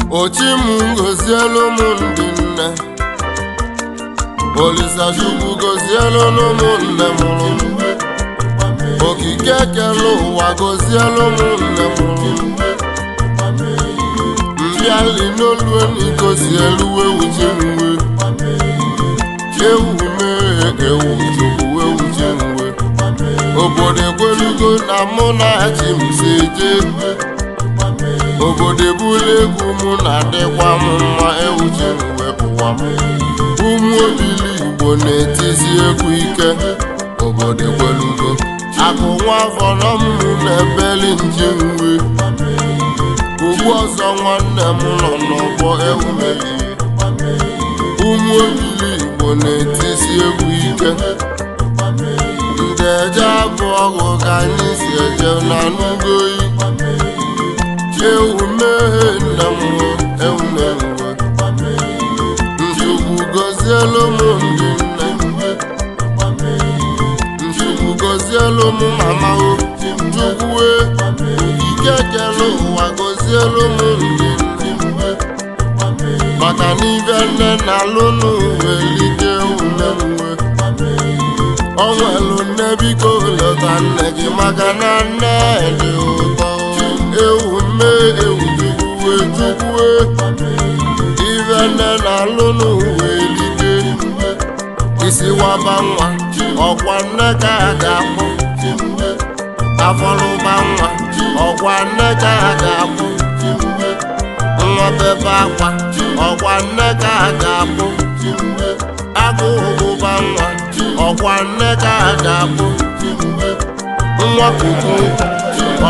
Ochi m gozielu m ndị nne. Olisa Chukwu gozielu m nne mụrụ m. Okike kere ụwa gozielu m nne mụrụ m. Mbịali n'olu eni gozielu ewu ji mwe. Ewu mee ewu Chukwu ewu ji mwe. Obodo ekwelugo na mụ na chi m si eje. Obodo ebula egwu mụ na-adịkwa m mma ewu ji m wee ụwa m. Ụmụ obili Igbo na-etizi egwu ike. Obodo ekwelugo akụ nwa afọ nọ m na-ebeli nji nwe. Ugbu ọzọ nwanne m nọ n'ọgbọ ewu merie. Ụmụ obili Igbo na-etisi egwu ike. Ndị eje abụ ọgwụ ka anyị si eje na nugoyi. Ewu mee nna m, ewu mee nwe. Nchukwu gozielu m ndị nne. Nchukwu gozielu m mama o. Chukwu e, okike kere ụwa gozielu m ndị nne. Maka na ibe nne na-alụ n'ụwa elike ume nwe. O nwelu nne, biko lọta nne gị maka na nne dị ụtọ. Ewu mee ewu chukwue chukwue. Ibe nne na-alụ n'ụwa elike. Isi waba nwa, ọkwa nne ka a ga-akpọ. Afọlụba nwa, ọkwa nne ka a ga-akpọ. Nwa bebe akwa, ọkwa nne ka a ga-akpọ. Agụụ gụba nwa, ọkwa nne ka a ga-akpọ. Nwa kuku,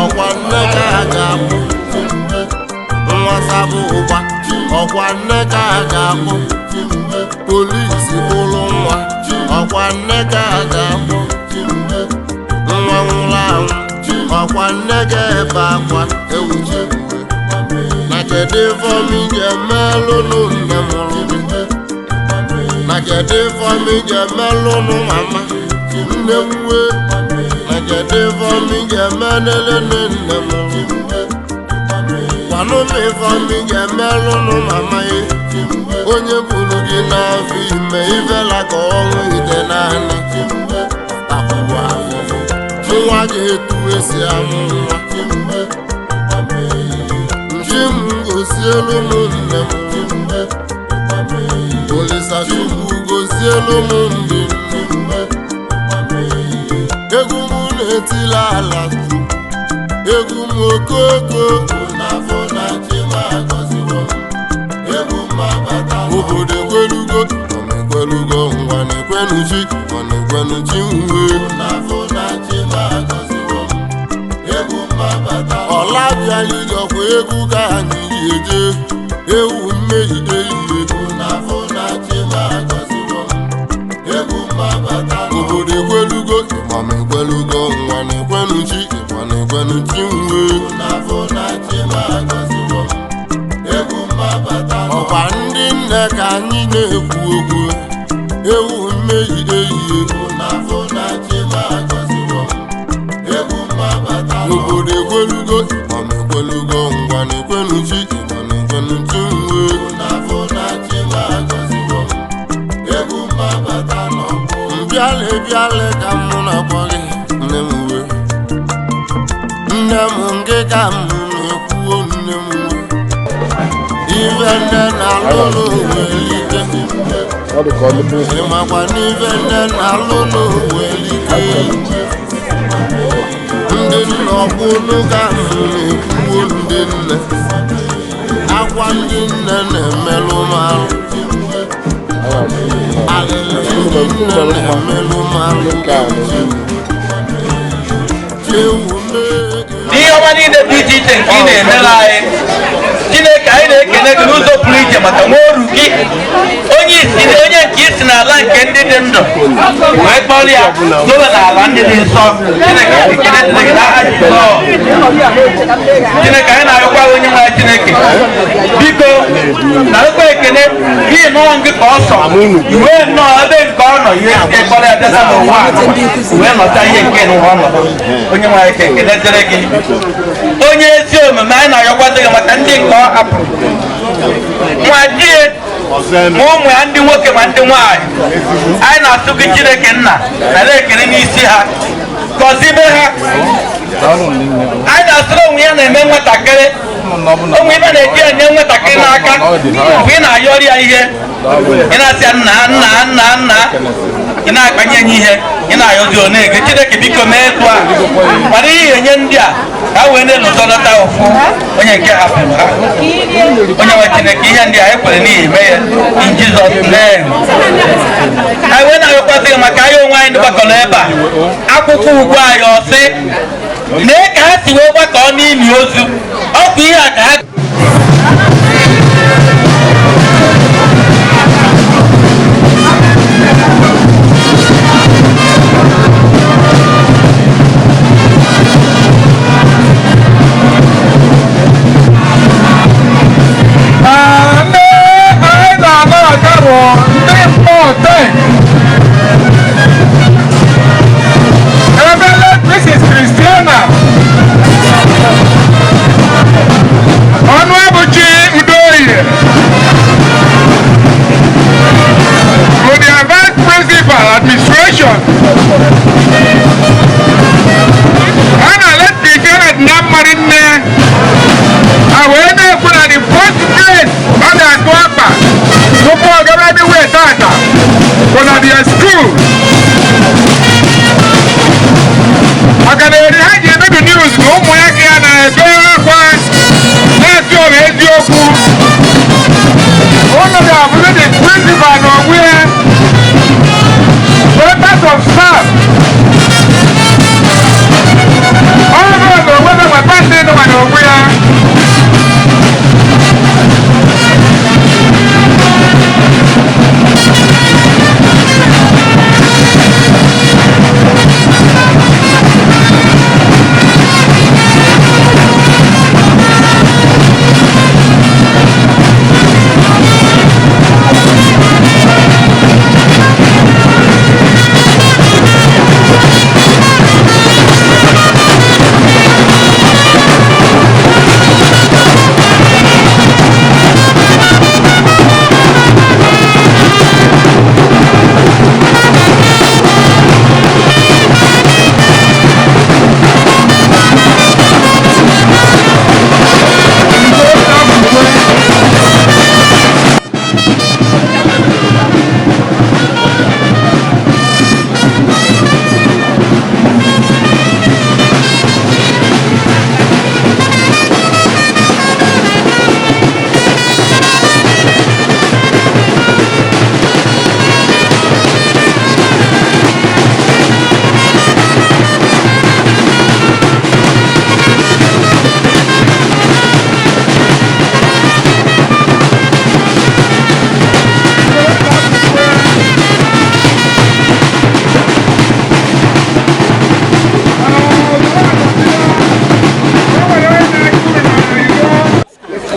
ọkwa nne ka a ga-akpọ. Nwa sabụ ụgba, ọkwa nne ka a ga-akpọ. Polisi bụrụ nwa, ọkwa nne ka a ga-akpọ. Nwa nwụrụ anwụ, ọkwa nne ga-ebe akwa ewu ji mgbe. Na kedu ifeọma ị ga-emelụnụ nne mụrụ gị? Na kedu ifeọma ị ga-emelụnụ mama nne m wee? Na kedu ifeọma ị ga-emelele nne mụrụ gị? Gwanụ m ifeọma ị ga-emelụnụ mama ye. Onye buru gị n'afọ ime ifela ka ọnwụ ite naanị. Takwuo afụfụ nwa ga-etu esi amụ nwa. Nchi m gozielu m nne m. Olisa Chukwu gozielu m ndị nne. Egwu m na-etili ala Chukwu. Egwu m okoko. Obodo ekwelugo, ekwelugo ngwa na-ekwenu chi, ọ na-ekwenu chi nwe. Ọla bịara ijọkwa egwu ka anyị ji eje. Ewu mmehie ihe. Obodo ekwelugo, ịgbam ekwelugo ngwa na-ekwenu chi, ịgba na-ekwenu chi nwe. Ọkwa ndị nne ka anyị na-ekwu okwu. Ewu mmehie ihe. Obodo ekwelugo, ịgbam ekwelugo ngwa na-ekwenu chi, ịgba na-ekwenu chi nwe. Mbịalị bịalị ka mụ na-akpọ gị nne m wee. Nne m nke ka m na-ekwuo nne m wee. Ife nne na-alụ n'ụwa elike. Ọ dị ka ọ dị. Ịmakwa n'ife nne na-alụ n'ụwa elike. Ndị nna ọkwụnụ ka m na-ekwuo ndị nne. Akwa ndị nne na-emelụ m arụ. Alịlị ndị nne na-emelụ m arụ. Nke a na-eme. Ewu mee. N'ihe ọma niile dị iche iche nke ị na-emere anyị, Chineke, anyị na-ekele gị n'ụzọ pụrụ iche maka nwa oru gị, onye isi, onye nke isi n'ala nke ndị dị ndụ wee kpọrọ ya dobe n'ala ndị dị nsọ. Chineke, ekele dịrị gị n'aha Jizọs. Chineke, anyị na-arịọkwa gị, onye nwe anyị Chineke. Chineke, biko narụkwa ekele n'ihi na ọ gị ka ọ sọ iwe nnọọ ebe nke ọ nọ ihe ekpọrọ ya desa n'ụwa a wee nọta ihe nke n'ụwa ọ nọ. Onye nwe anyị, ka ekele dịrị gị, onye ezi omume. Anyị na-ayọkwazị gị maka ndị nke ọ hapụrụ, nwa di ma ụmụ ya ndị nwoke ma ndị nwaanyị. Anyị na-asụ gị, Chineke nna, nara ekele n'isi ha, gọzibe ha. Anyị na-asụrụ onwe ya na-eme nwatakịrị ụmụ ibe na-eji enye nwatakịrị n'aka mgbe ị na-ayọrọ ya ihe, ị na-asị ya nna, nna, nna, nna, ị na-akpanye ya ihe ị na-ayọzi, ọ na-ege. Chineke, biko mee etu a mana ihe enye ndị a ka ha wee na-elụtọnata ofu onye nke hapụrụ ha. Onye nwe Chineke, ihe ndị a ekwere n'ihi mee ya, in Jesus name. Anyị wee na-ayọkwasị gị maka anyị onwe anyị ndị gbakọrọ ebe a. Akwụkwọ ugwu anyị ọsị mee ka ha si wee gbakọọ n'ili ozu, ọ bụ ihe a ka ha Ndị anyị na-anabata bụ ndị mmụọte ebe Mrs. Christiana Ọnụabụchi Udoye bụ their vice principal administration. Ha na late Christiana dị na mmadụ nne a wee na-ekwu na the first place ọ ga-atụ akpa tupu ọ gaba ebe wee tata bụ na their school, maka na eri ha ji emebi news na ụmụ ya ka ya na-ebe akwa na-esi ọrụ eziokwu. Ụnụ ga-abụrụ the principal na onwe ya, members of staff, ọrụ na onwe na nweta ndị nọ na onwe ya.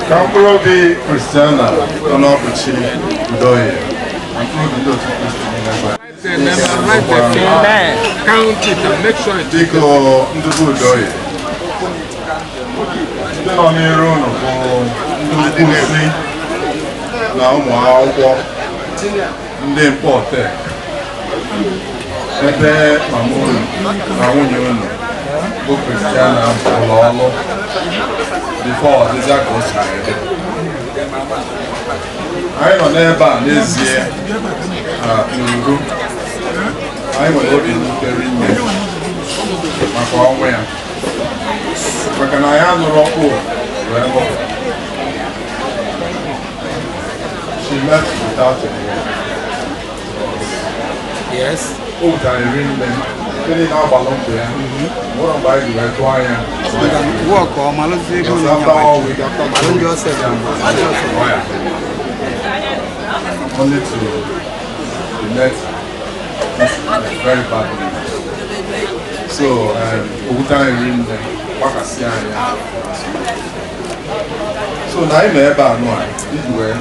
Ka mkpụrụ obi Christiana Ọnụọbụchi Udoye na mkpụrụ obi ndị otu Kristi niile gba. Count it and make sure it Biko, ndị bụ Udoye, ndị nọ n'iru unu bụ ndị nkụzi na ụmụ akwụkwọ ndị Mkpọte ebe mama unu na nwunye unu bụ Christiana ụlọ ọlụ before ọdịza ka o si wee dị. Anyị nọ n'ebe a n'ezie na n'uru anyị nwere obi mwute rinne maka ọnwụ ya, maka na anyị anụrụ ọkụ wee lụ. She left without a word. Yes. O wutere rinne nke niile agbalụ ndụ ya nwere mgbe anyị ji wee tụọ anya. Work ọ malụzie ego Because na after all we malụ ndị ọsọ lawyer, only to be met this very bad news. So, owute anyị rinne, gbakasị anyị. So So na anyị nọ ebe a nụ a iji wee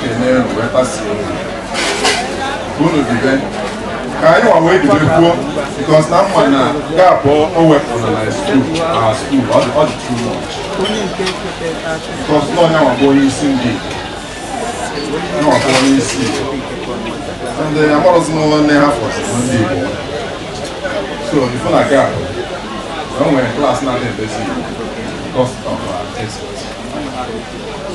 kene unu, wee tasie unu unu bibe ka anyị nwa wee bibe kwuo, because na mma na gap o wepụrụ na school, na school ọ dị too much, because na onye nwa bụ onye isi ndị Igbo, nwa bụ onye isi Igbo, and amarọzi n'ụlọ nne ha fọsịrị ndị Igbo. So ifu na gap o nwere class na-adị ebezi Igbo because of our exit.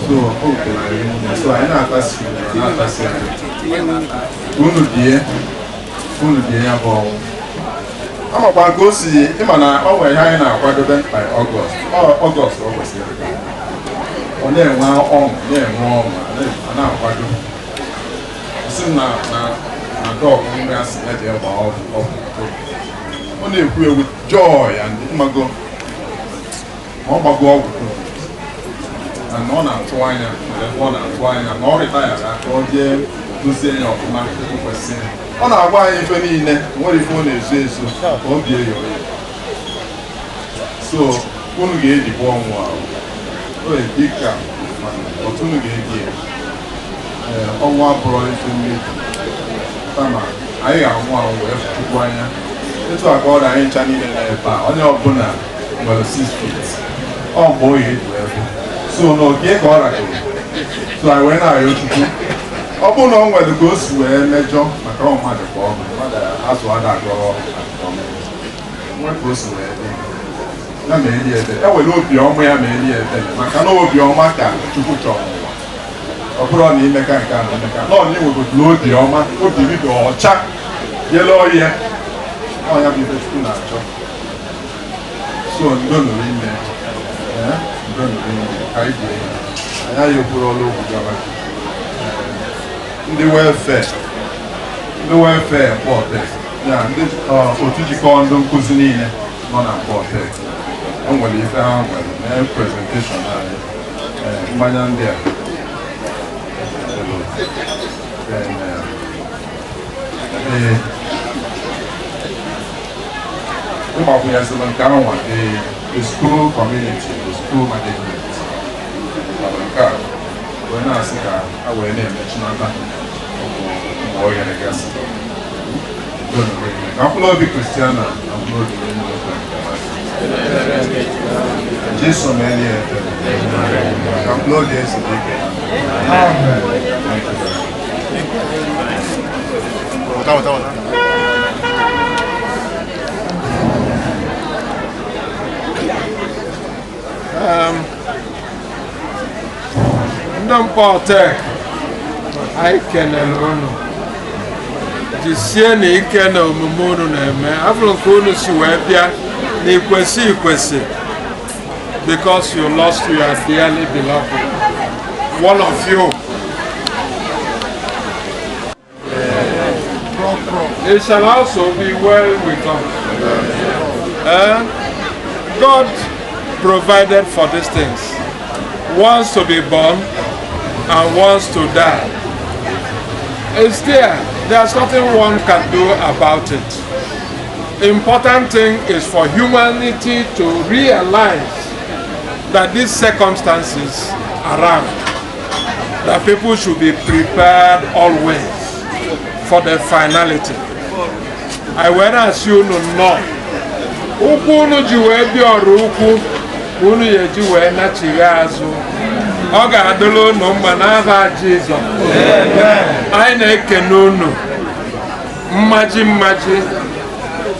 So o wutere anyị nne. So anyị na-atasi unu, na-atasi anyị unu die, unu die ya bụ ọnwụ. Amakwa ka o si ịma na ọ nwere ihe anyị na-akwadobe by August. August ọ kwesịrị ka ọ na-enwe ọṅụ, na-enwe ọṅụ, a na-akwado. Sị m na dọk nri asị ya jee gbaa ọgwụ, ọgwụ ọ na-ekwu ewu joy and mmago ma ọ gbago ọgwụ COVID, na ọ na-atụ anya, ebe ọ na-atụ anya na ọ retire ka ọ jee dozie ya ọfụma kwesịrị. Ọ na-agwa anyị ife niile, nwere ife ọ na-ezo ezo ka o bie ya oyi. So unu ga-ejikwa ọnwụ ahụ o dịka otu unu ga-eji ya. Ee, ọnwụ abụrụ ife mmebi, kama anyị ga-anwụ anwụ wee chukwu anya. Etu a ka ọ dị anyị ncha niile n'ebe a. Onye ọbụla nwere 6 feet, ọ mgbe oyi eji wee bụ so n'oge ka ọ ragoro. So anyị wee na-arịọ Chukwu, ọ bụrụ na ọ nwere ka o si wee mejọ, maka ọ mmadụ ka ọ bụ, mmadụ azụ ada agọrọ nwe ka o si wee dị ya, ma eli ebere, e were obi ọma ya ma eli ebere, maka na obi ọma ka Chukwu chọrọ n'ụwa. Ọ bụrụ na imeka nke a na imeka nọ na inwegodoro obi ọma, obi gị dị ọcha, yele ọhịa, ọnya bụ ife Chukwu na-achọ. So ndo nụrụ ime, ndo nụrụ ime ka anyị bie ya. Anyị anyị ekwuru ọrụ okwu gaba. Ndị welfare, ndị welfare Mkpọtek ya, ndị otu jikọọ ndị nkụzi niile nọ na Mkpọtek, o nwere ife ha nwere mee presentation anyị. Mmanya ndị a. Then, ee, ịgbakwunyezịrị nke anwa, the school community, the school management mana nke a wee na-asị ka ha wee na-emechinata ụmụ oghere gasị. Ka mkpụrụ obi Kristiana na mkpụrụ obi niile Jesu melie ebere, ka mkpụrụ obi ezi dị ike. Thank you very much. Weta, weta, weta. Ndị Mkpọtek, anyị kenere unu. Jisie na ike na omume unu na-eme afụrụ nke unu si wee bịa na ikwesị ikwesị, because you lost your dearly beloved one of you. It shall also be well with us. God provided for these things. Wants to be born and wants to die. It's there. There's nothing one can do about it. Important thing is for humanity to realize that these circumstances around, that people should be prepared always for the finality. I wee na-asị unu nnọọ, ụkwụ unu ji wee bịa ọrụ ukwu ka unu ya eji wee nachigha azụ. Ọ ga-adịrị unu mma n'aha Jizọs. Anyị na-ekene unu mmaji mmaji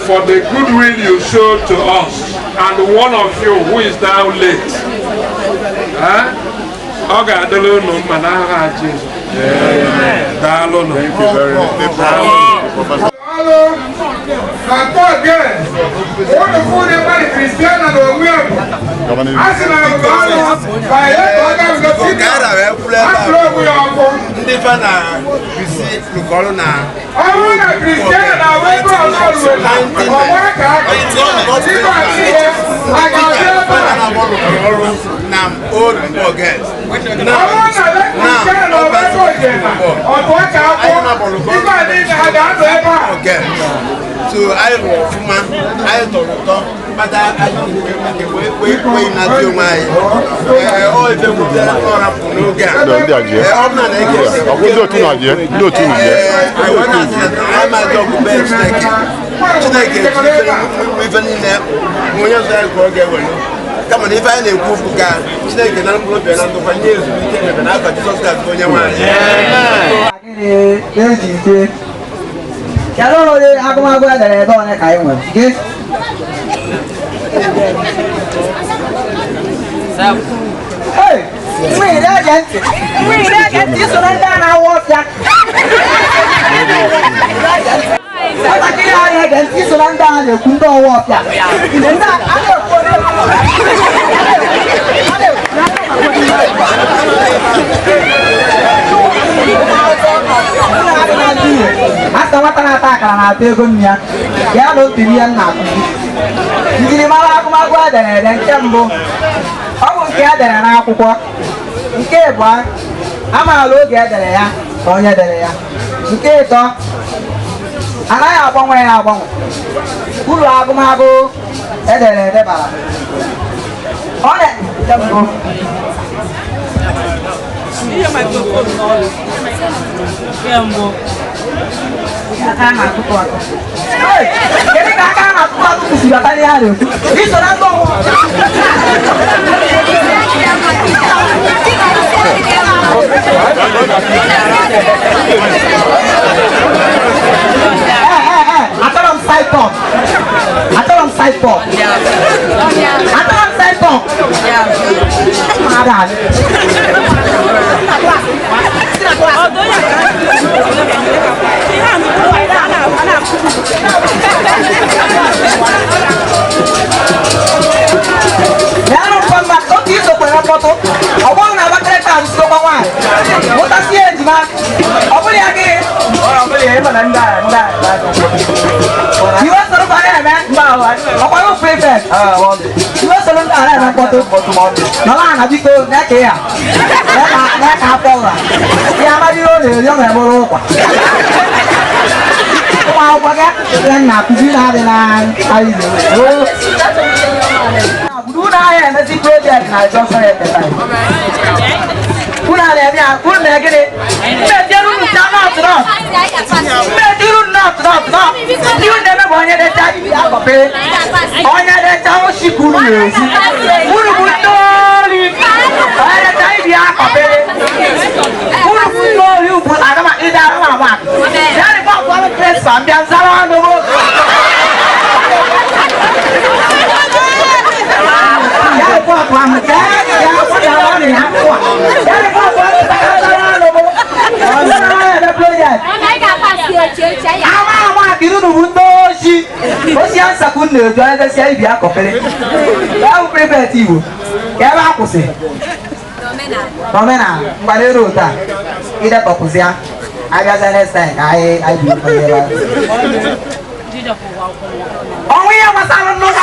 for the goodwill you showed to us and one of you who is now late. Ọ ga-adịrị unu mma n'aha Jizọs. Daalụnụ. Thank you very much. Daalụ. Na nke again, unu fụ ndị mmadụ Kristiana na onwe ya bụ a sị na nke ọnụ ka ya ka ọ ga-ngo atụrụ onwe ya ọkụ. Ndị fa na bisi lụkọrọ na Ọ bụrụ na Kristiana na-awa ebe ọzọ ruo na ọgbara ka aka ibe a niile a ga-abịa ebe a. Ọrụ na old Mkpọ-Girls. Ọ bụrụ na le Kristiana na ọwa ebe ojema ọtụ aka akwụ ibe a niile ha ga-anọ ebe a. Girls. So anyị rụrụ ọfụma, anyị tọrọ ụtọ kpata anyị wee wee wee na-adị onwe anyị. Ee, ọ ife gwutere ọ rapụ n'oge a. Ndị a jie. Ee, ọ bụ na na-eke Ọ bụ ndị otu na-jie, ndị otu unu jie. Ee, anyị wee na-asị na anyị ma dị ọgụ bee Chineke. Chineke ife niile bụ onye zụrụ anyị ka ọ ga-ewere. Kama na ife anyị na-ekwu bụ ka Chineke na mkpụrụ obi ya na ndokwa nye ezumike ebebe na afa Jizọs Kraịst bụ onye nwe anyị. Gịnị ejije? Kedu ụdị agụmagụ edere ede ole ka anyị nwere? Gị? Hey, nwunye na-ege ntị. Nwunye na-ege ntị, iso na ndị a na-awa ọfịa. Nwatakịrị a na-ege ntị, iso na ndị a na-ekwu ndị ọwa ọfịa. Ndị a na-ekwu asa nwata na-ata akara na-ata ego nne ya ya na otu ihe m na-akụzi njirimara agụmagụ edere ede. Nke mbụ, ọ bụ nke e dere n'akwụkwọ. Nke abụọ, amaala oge edere ya na onye dere ya. Nke ịtọ, anaghị agbanwe ya agbanwe. Uru agụmagụ edere ede bara ọ na nke mbụ. Aka na-atụtụ atụ. Kedu ka aka na-atụtụ atụ kwụsịrị ata ihe a na-ekwu? Iso na ndị ọgbọ. Ee, ee, ee, achọrọ m side talk. Achọrọ m side talk. Achọrọ m side talk. Mmadụ adị. Bịanụ mkpọmba otu iso kwere mkpọtụ. Ọ bụrụ na Abakaliki arụsịrịkwa nwaanyị mụtasị ejima, ọ bụrụ ya gịnị? Iwe soro ba na-eme ọkwara prefect. Iwe soro ndị a na-eme mkpọtụ nọrọ ana, biko, na-eke ya na-eke afọ ụra ya amadị ihe ọ na-eri, ọ na-emụrụ ụkwa. Ụmụ akwụkwọ gị, ihe m na-akụzi na-adị na anyị. Unu ahịa emezi project na Johnson Enterprise. Unu a na-eme ya, unu mere gịnị? Mmetiere unu cha nọt nọt. Mmetiere unu nọt nọt nọt. Ndị unu na-eme bụ onye decha ibi akọpe. Onye decha oshi ka unu na-ezi. Unu bụ ndị ori. Onye decha ibi akọpe. Unu bụ ndị ori ugbu agama ịdị agama ama. Ya rịkwa ọrụ prịnsịpal mbịa nzara ọnụ m. Ya rịkwa ọkụ ahụ ka ya kwada ọnụ ya kwụwa. Ya rịkwa ọkụ ahụ ka ya zara ọnụ m. Unu na-eme project. Ama ama akịrị unu bụ ndị oshi. Oshi ansakwu na-eju onye desia ibi akọpịrị. Ya bụ prefect Igbo. Ka ebe a kwụsị. N'omenala mgbalere otu a idetọpụzi ya abịaza next time ka anyị anyị bi onye ebe ahụ. Ọnwụ ihe gbasara nnukwu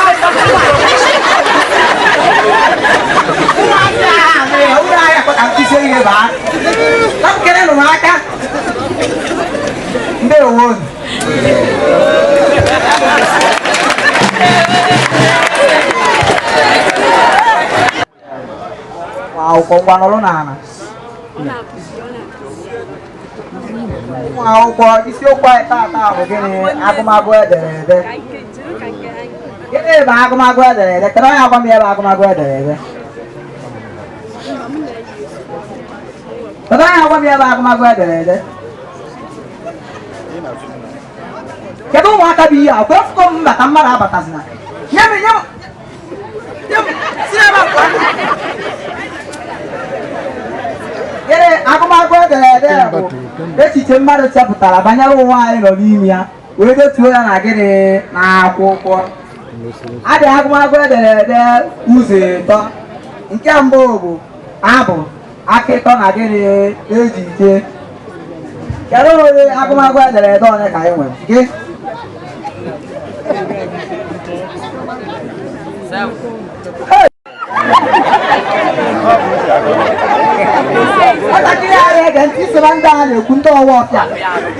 ụmụazị ahụ mere ụlọ ahịa kwa ka nkụzi ihe baa. Na m kere nụ m aka. Ndewo unu. Ụmụ akwụkwọ, ngwa nọrọ n'ala. Ụmụ akwụkwọ, isiokwu anyị taata bụ gịnị? Agụmagụ edere ede. Gịnị bụ agụmagụ edere ede? Kedu onye agwa m ihe bụ agụmagụ edere ede? Kedu onye agwa m ihe bụ agụmagụ edere ede? Kedu ụmụaka bụ ihe a? Kwefugo m mbata mmadụ abatazina. Nye m, nye m, nye m, si n'ebe a pụọ. Gịnị agụmagụ edere ede bụ echiche mmadụ chepụtara banyere ụwa anyị nọ n'ime ya wee detuo ya na gịnị? N'akwụkwọ. Adị agụmagụ edere ede ụzọ ịtọ. Nke mbụ bụ abụ, akụkọ na gịnị? Ejije. Kedu ụdị agụmagụ edere ede ole ka anyị nwere? Gị? Hey! Nwatakịrị a na-ege ntị, iso na ndị a na-ekwu ndị ọwa ọfịa.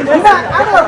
Ndị a na-ekwu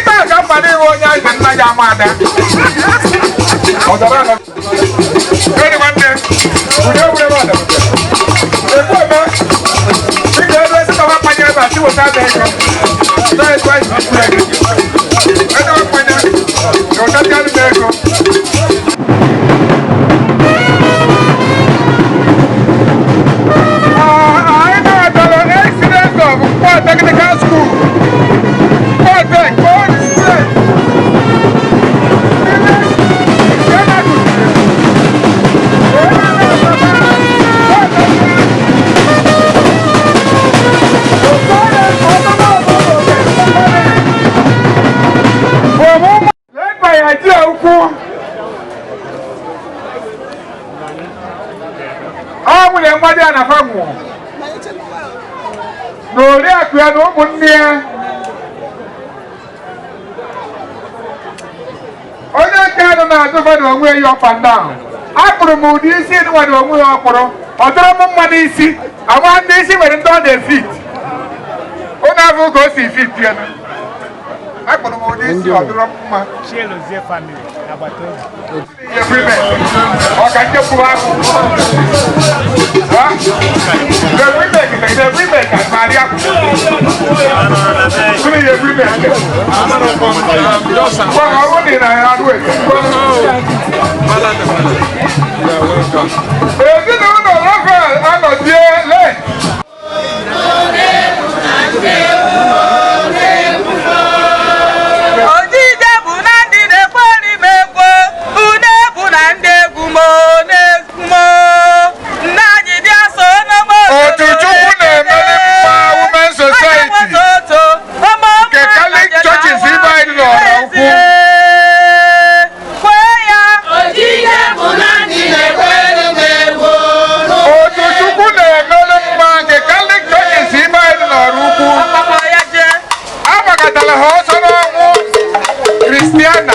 Peter mma n'iwe onye anyị nna gị ama ada. Ọzara anọ. Enyi nwanne, ụdị egwu ebe ọdọ. Ekwu eme, dịka ebe esi kọwa mmanya ebe a, si weta ada ego. Na-ekwe anyị okwu ego. Ebe mmanya, weta ndị anụ ego. Anyị na-adọrọ accident of Nkwo Technical School. Nkwo Tech, Old State. Led by Idea Ukwu. Ọ nwunye mmadụ a na-afa nwụọ. Na oriakụ ya na ụmụnne ya. Onye nke anọ na-azụfa na onwe ya up and down. Akpụrụ m ụdị isi nwa na onwe ya ọkpụrụ. Ọ dọrọ m mma n'isi. Ama ndị isi nwere ndị ọ na-efit. Onye afọ ka o si fit ya. Akpụrụ m ụdị isi ọ dọrọ m mma. Chielozie family, agbata obi. Ọka ndị kwuru akpụ. The remake, the remake, Maria. Gịnị ya remake? Gwa ha ọ bụrụ na ya anụ eke. Ezinụlọ Rafael anọzie le. Ojije bụ na ndị na-ekweri m ekwo, unu ebu na ndị egwu m na-egwu m. Nne anyị bịa so n'ọgbọ. Otu Chukwu na-emeli mma Women Society nke Catholic Churches ibe anyị n'ọra ukwu. Kwee ya. Ojije bụ na ndị na-ekwere m egwu. Otu Chukwu na-emeli mma nke Catholic Churches ibe anyị n'ọra ukwu. Ọpapa ya jee. Agbakọtara ha ọsọ n'ọnwụ Kristiana.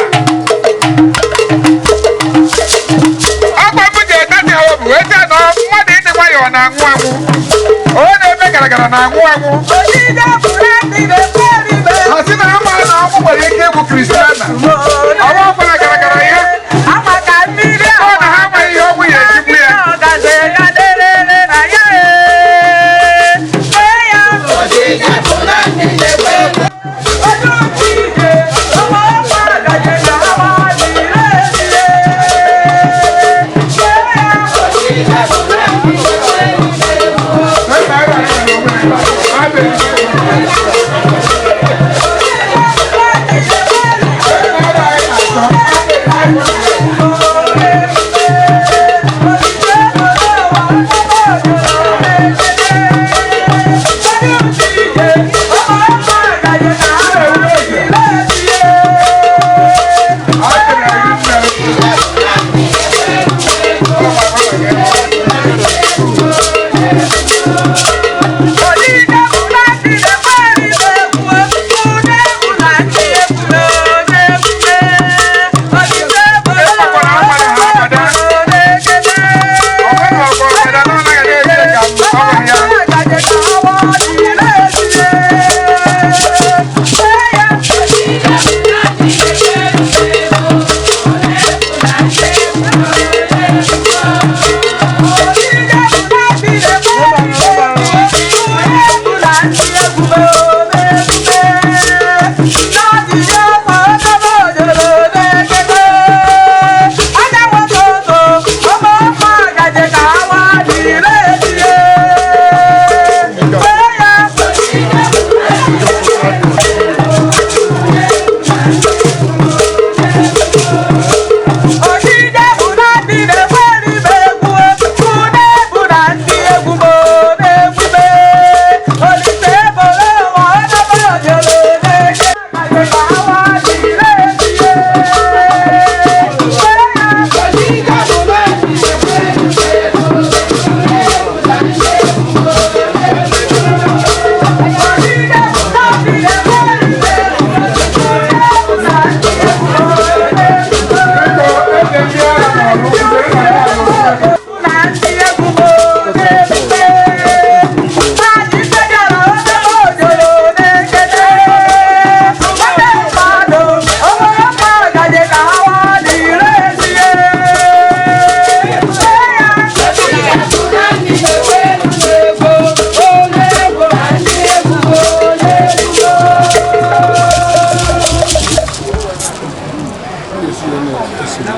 Akwa m ji etati ha obi wee sị na mmadụ ịdị nwayọọ na-anwụ anwụ. Onye na-eme gara gara na-anwụ anwụ. Ojije bụ na ndị na-ekweri m egwu. Ha sị na ama na ọnwụ nwere ike ịbụ Kristiana. Ọnwụ ọbụla gara gara ya. Ama ka mmiri Ọ na ha amaghị ihe ọnwụ ya ejigbu ya. ọgazi ya derere na ya ee. Kwee ya. Ojije bụ na ndị na-ekwere m Ojije, ọmọ ọmọ agaje na awa dire dire. Kwee ya. Ojije bụ na ndị na-ekwere m egwu. Thank you.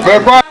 Mekwa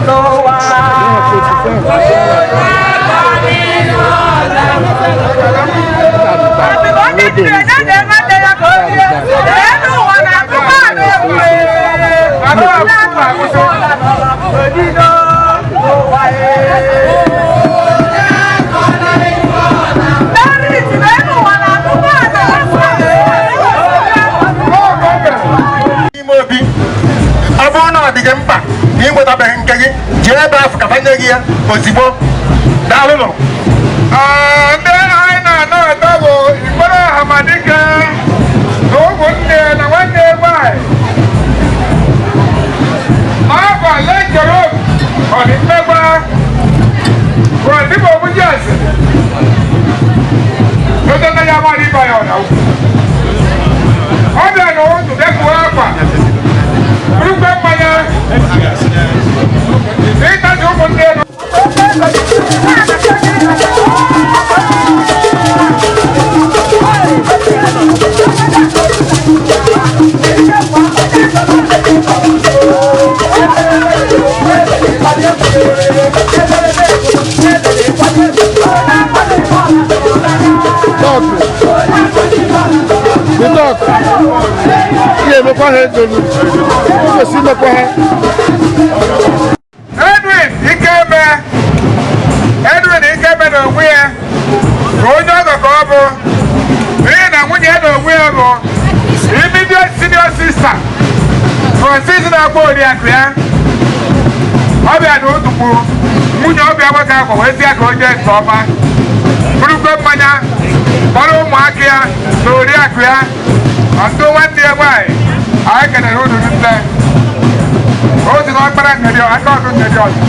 N'ụwa. N'ime obi ọ bụrụ na ọ dị gị mkpa na ị nwetabeghị nke gị, jee ebe afọ ka banye gị ya ozigbo. Daalụnụ. Ndị anyị na-anọ atọ bụ Ikwere Ahamadike na ụmụnne na nwanne nwanyị n'afọ lejọrọ ọdịmmegba Rọdịbọ Obujiasị lójó ya máa rí báyọ̀ ọ̀nà ọbẹ̀ na ụtụ dẹ́kun akwa burúkú mmanya n'ịtazi ụmụnne. Edwin Ikeme, Edwin Ikeme na onwe ya bụ onye ọgọ ka ọ bụ, n'ihi na nwunye ya na onwe ya bụ immediate senior sister Francis na-akpọ oriakụ ya. Ọbịa na otukwu nwunye ọbịa nwoke ahụ wee sị ya ka o jee nke ọma, burukwe mmanya kpọrọ ụmụaka ya na oriakụ ya ọtụ nwanne ya nwaanyị. Anyị kelere unu nne o si n'ọkpara nkedi aka ọdụ nkedi ọzọ.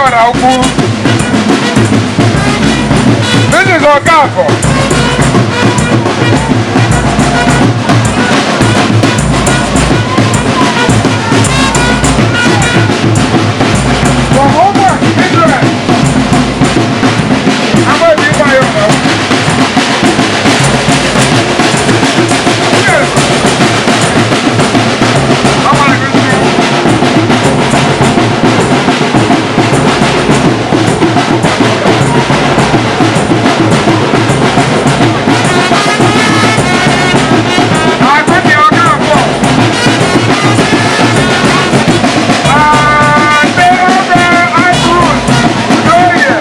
Ọraukwu. Mrs. Okafor. From Oman, Israel. Amaobi Ifeanyi Ọraukwu. Yes. Amara gị ntị. Akụnni Okafor. Adebe Andrews Udoye.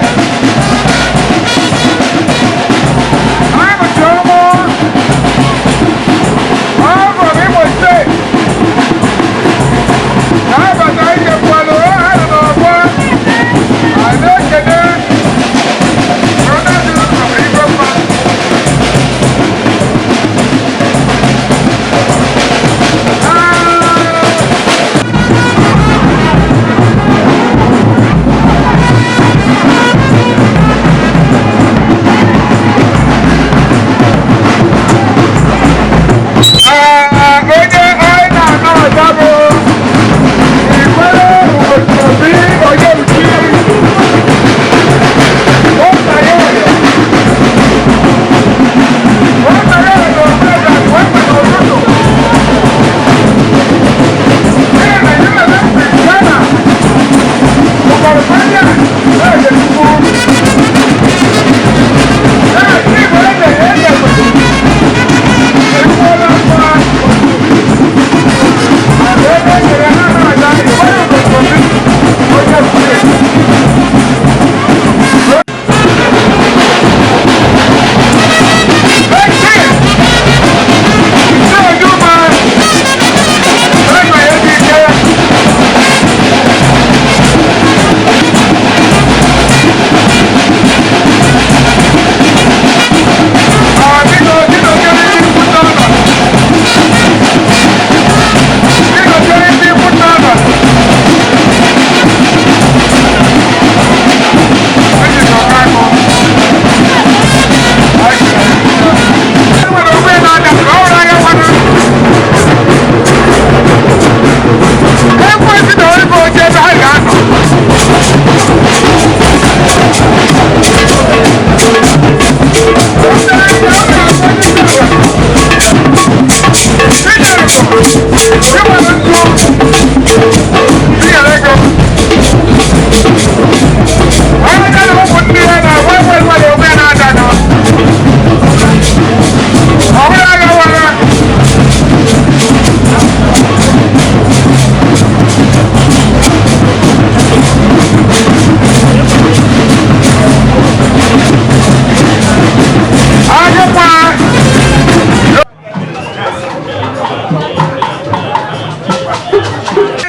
I'm Jomo. I'm from Imo State. Na-abata ike kwalụ ha nọ n'ọgbọ. A na-ekene Ronald Igwe mmadụ. Onye anyị na-ana ọzọ bụ Ikwere Ugochukwu Onyeuchi. Nwata ya ọyọ. Nwata ya ọyọ ọbụla nwata n'ụtụtụ. N'ihi na ya na Ghana, ụkọrọ Kenya na-ege Chukwu. Ee, Igbo eze ya eze kwesịrị. Ekwuola mma.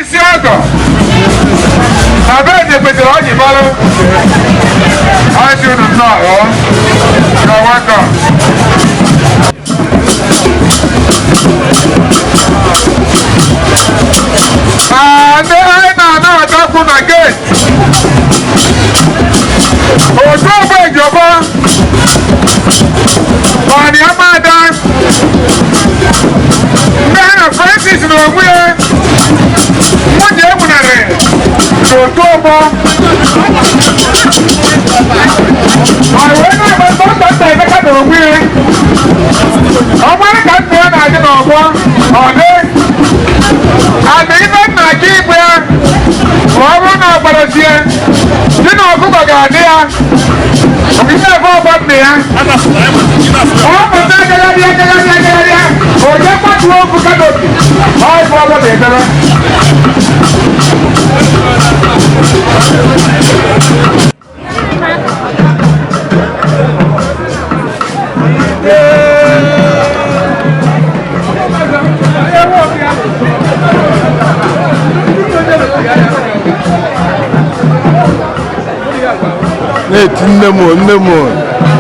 Isi ọgọ na be eze kwesịrị ọjị balụ ọjị unu nnọọ. You're welcome. Ndị anyị na-ana ọchakwu na gate otu ọgbọ Ejiofor ọnị amada ndị ha na Francis na onwe ya nwunye enwunarị n'otu ọgbọ ma wee na-agba nta nta Emeka na onwe ya ọ mara ka nna ya na-adị n'ọgbọ ọ dị ana ife nna gị igwe ya ma ọ bụrụ na ọgbarazie dị na ọkụkọ ga-adị ya ife efe ọgbọ nna ya ọ pụta agagharịa agagharịa agagharịa onye kwatuo okwu canopy ọ ife ọgbọ na-edebe. Na-eti nne m o, nne m o,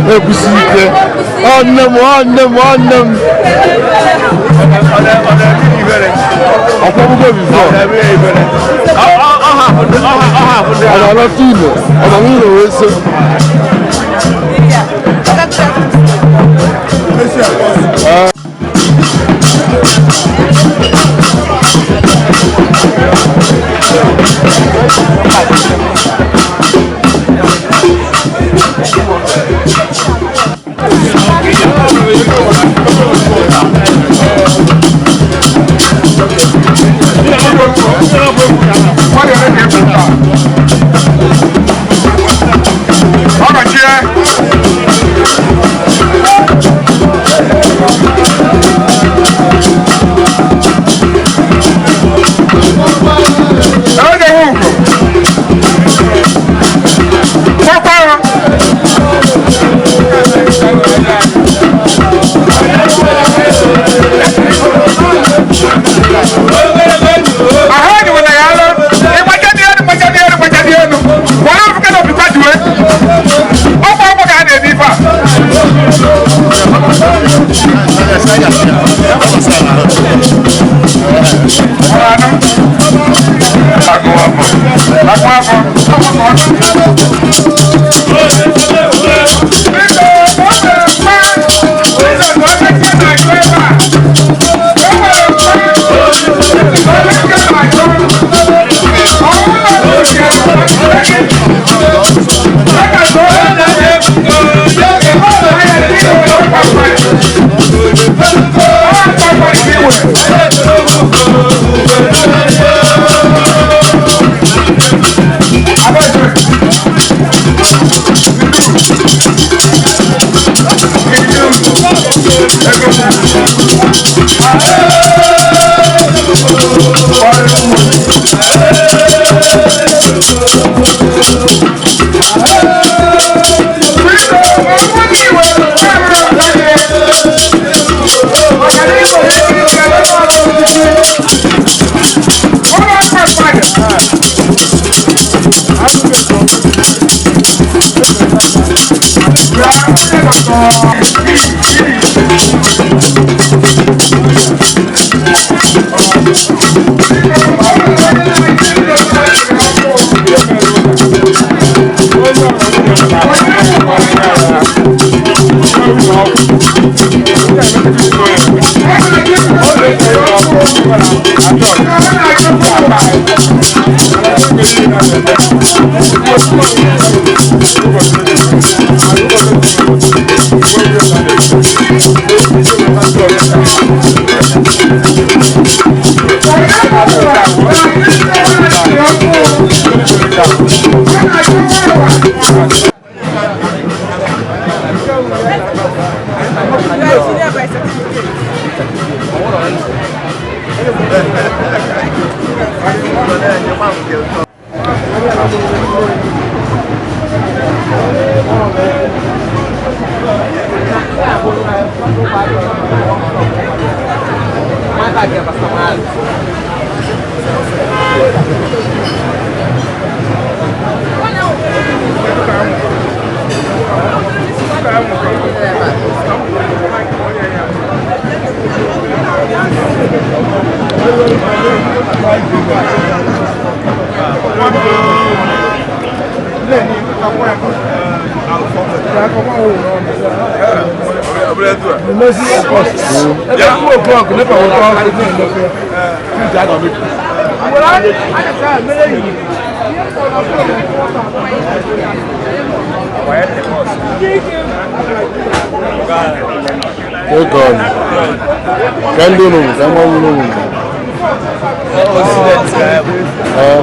na-ekwusi ike ọ nne m ọ nne m ọ nne m ọkwọbụgo before. Ọ na-alọta ilo, ọ nọ n'ụlọ wee so.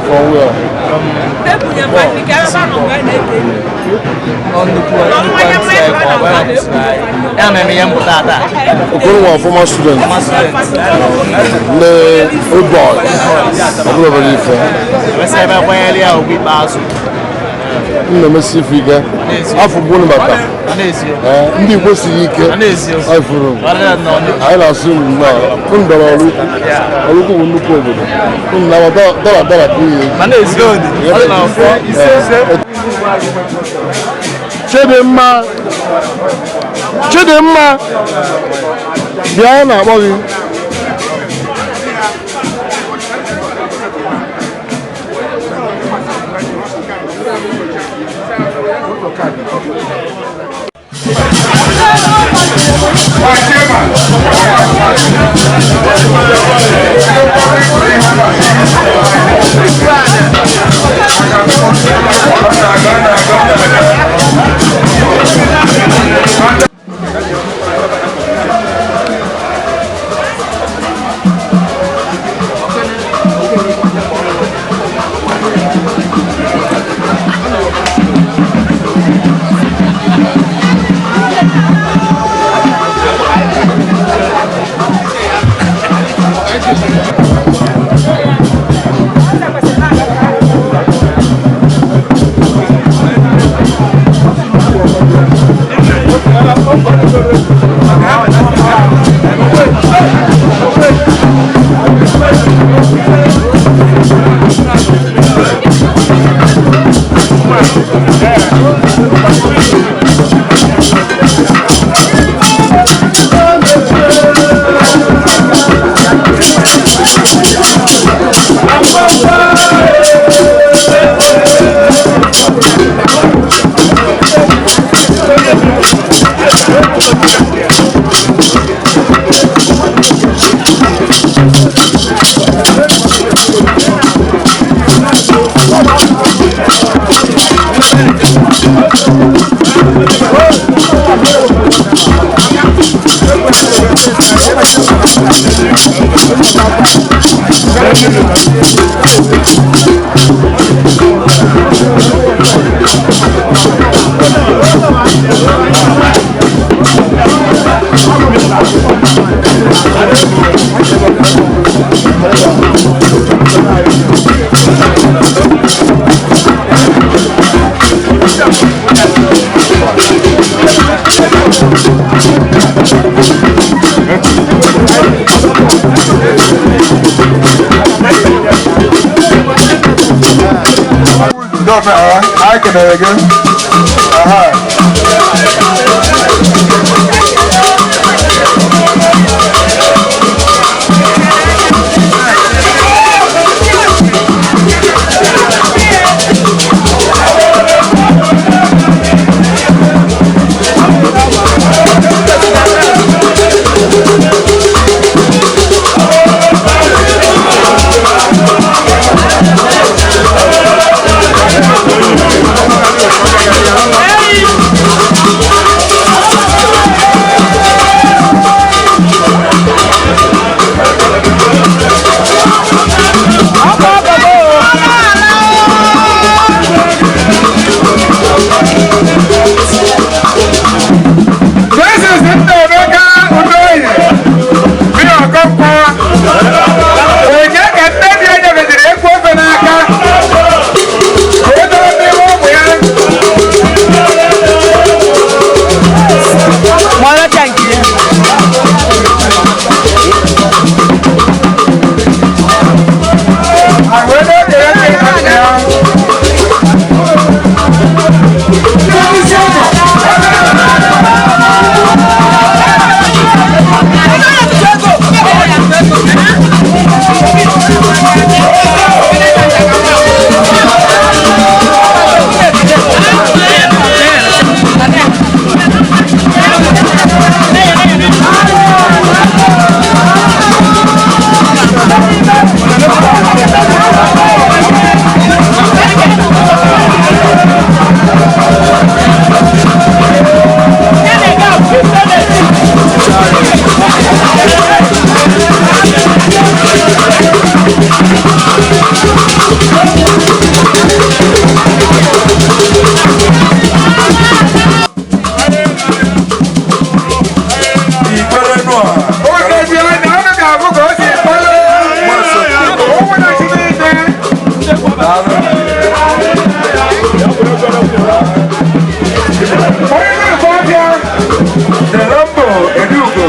From where? Okoro former student. Le old boy. Ọbụla obere ife. Nna m si ife ike. Afọ gburu bata. Ndị Igbo siri ike. Ifuru. Anyị na-asụ unu nnọọ. Unu dọrọ ọrụ ukwu. Ọrụ ukwu bụ nnukwu obodo. Unu na dọla dọla ka ihe. Chidimma. Chidimma. Bịa na-akpọ gị. Anyị kelere gị. Aha. This is Nnaemeka Udoyi, bi Okonkwo. Onye ka nne di ya nyegidere ekwu ofe n'aka ka o debe n'ihu ụmụ ya. A wee na-ekele nne na nna ya. Oge dị anya, unu ga-abụ ka o si kpọrọ ụmụ na chi niile. Onye na-akpọ ọbịa, Delombo Edugo.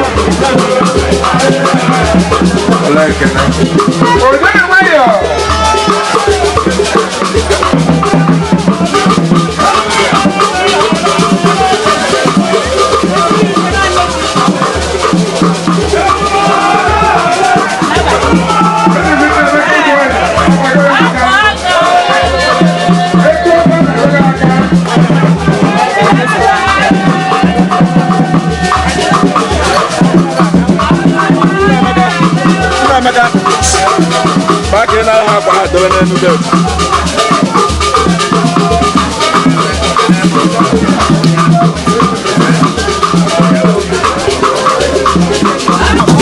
Onye nwayọọ. Thank you. N'elu bed.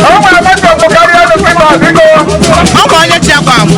O nwere moto bụ karịa ọnụ kịta biko. Ọ bụ onye chi akwa m.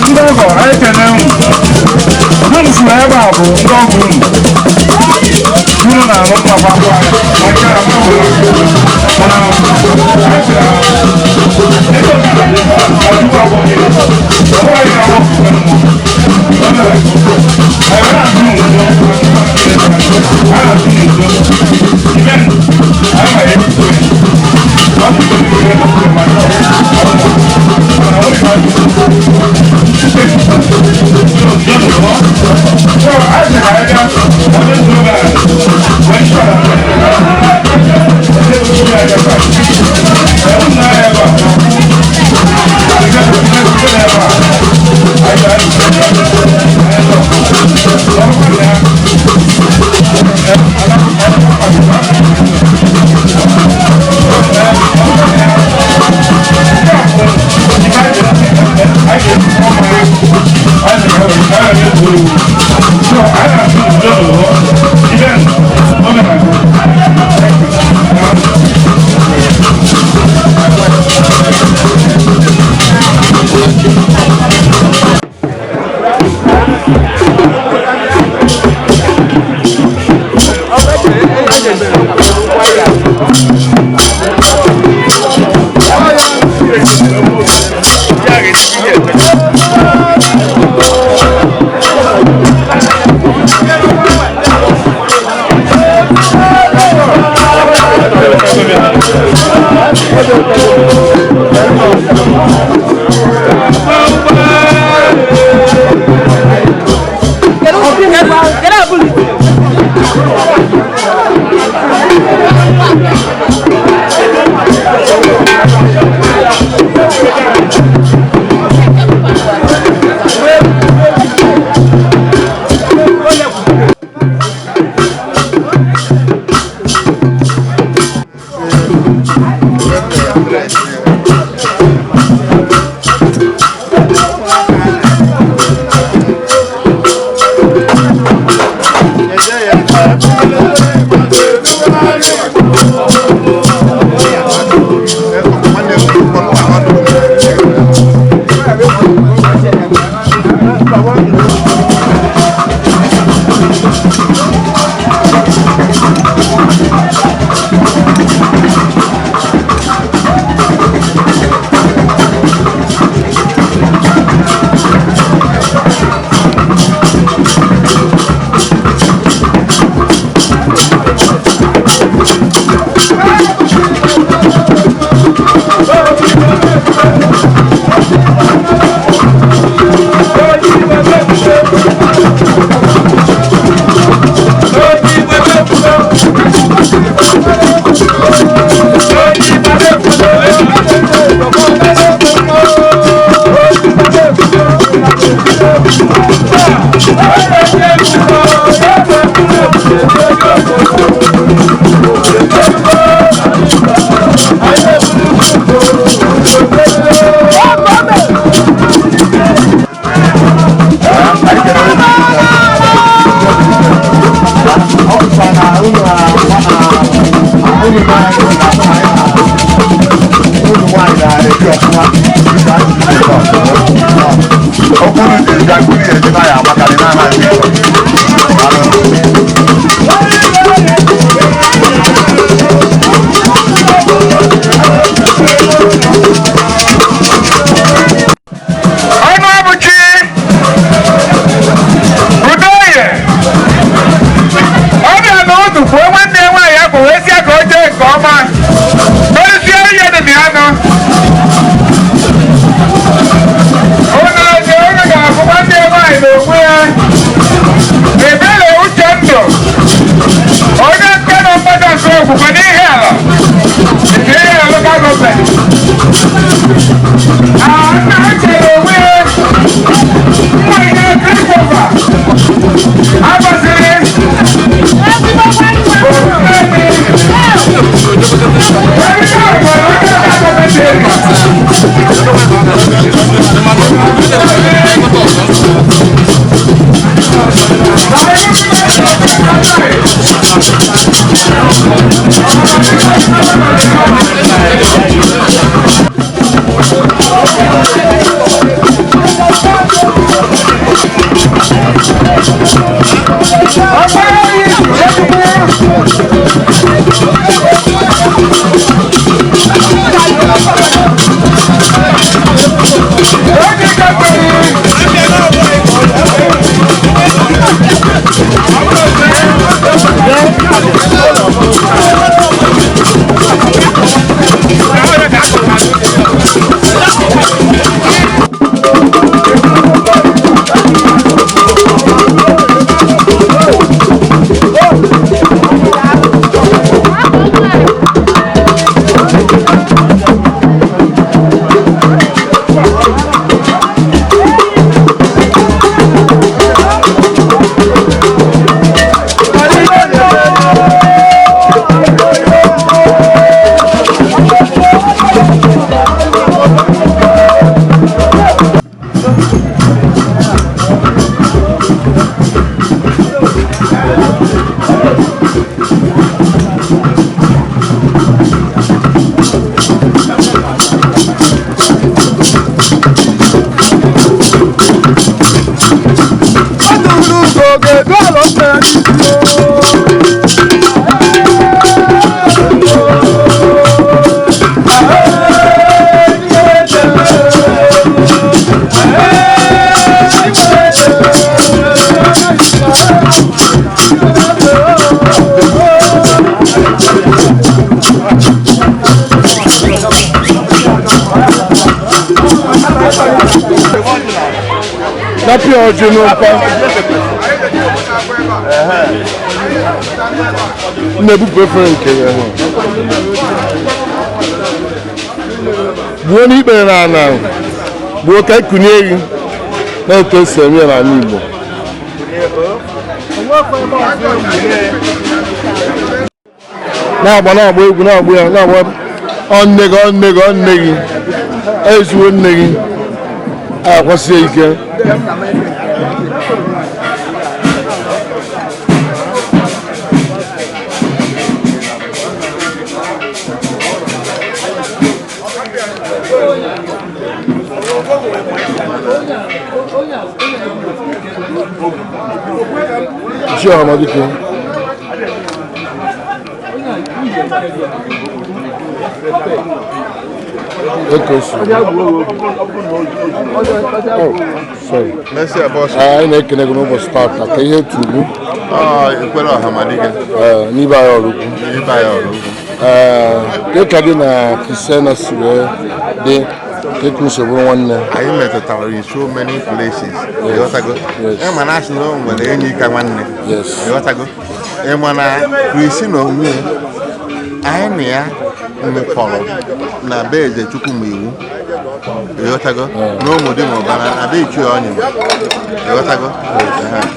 Ndị ọgọ, anyị kene unu. Unu furu ebe a bụ ndị ọgọ unu. Unu na-alụ mmakwa akwa ma nke a mụ mana anyị sị na ego ọjụkwa bụ gị. Ọ bụghị na ọ bụ mmụọ. Ọ mere anyị na-atụ n'udo. Anyị na-atụ n'udo. Ibe anyị ma ekwukwe. Ọ bụ ihe mmadụ mana ọ bụ. Local Government. Nna ha chere onwe ya mmalite Christopher agbaziri Napị ọjị n'ụkwa na-ebupụ efere nke ya gbuo n'ikpere na ala, gbuo ka ekunye gị na-etu esi eme ya n'ala Igbo. Na-agba na-agba egwu na-agba ya na-agba ọ nne gị ọ nne gị ọ nne gị ezuwo nne gị akwasie ike. Chioma dike. Oh, sorry. Merci boss. Anyị na-ekene gị n'ụbọchị taata ka ihe tugbu. Ekwere Ọhamadike. N'ibe anyị ọrụ ukwu. N'ibe anyị ọrụ ukwu. Ee, ka gị na Christiana si wee dị ka ekwuru bụrụ nwanne. Anyị metụtara in so many places. Ịghọtago? Ịma na asị na o nwere enyi ka nwanne. Ịghọtago? Ịma na Christy na onwe ya, anyị na ya mekọrọ na be Eze Chukwuma iwu. Ịghọtago? Na ụmụ di ma ụbara na be Ichie Ọnyịma. Ịghọtago?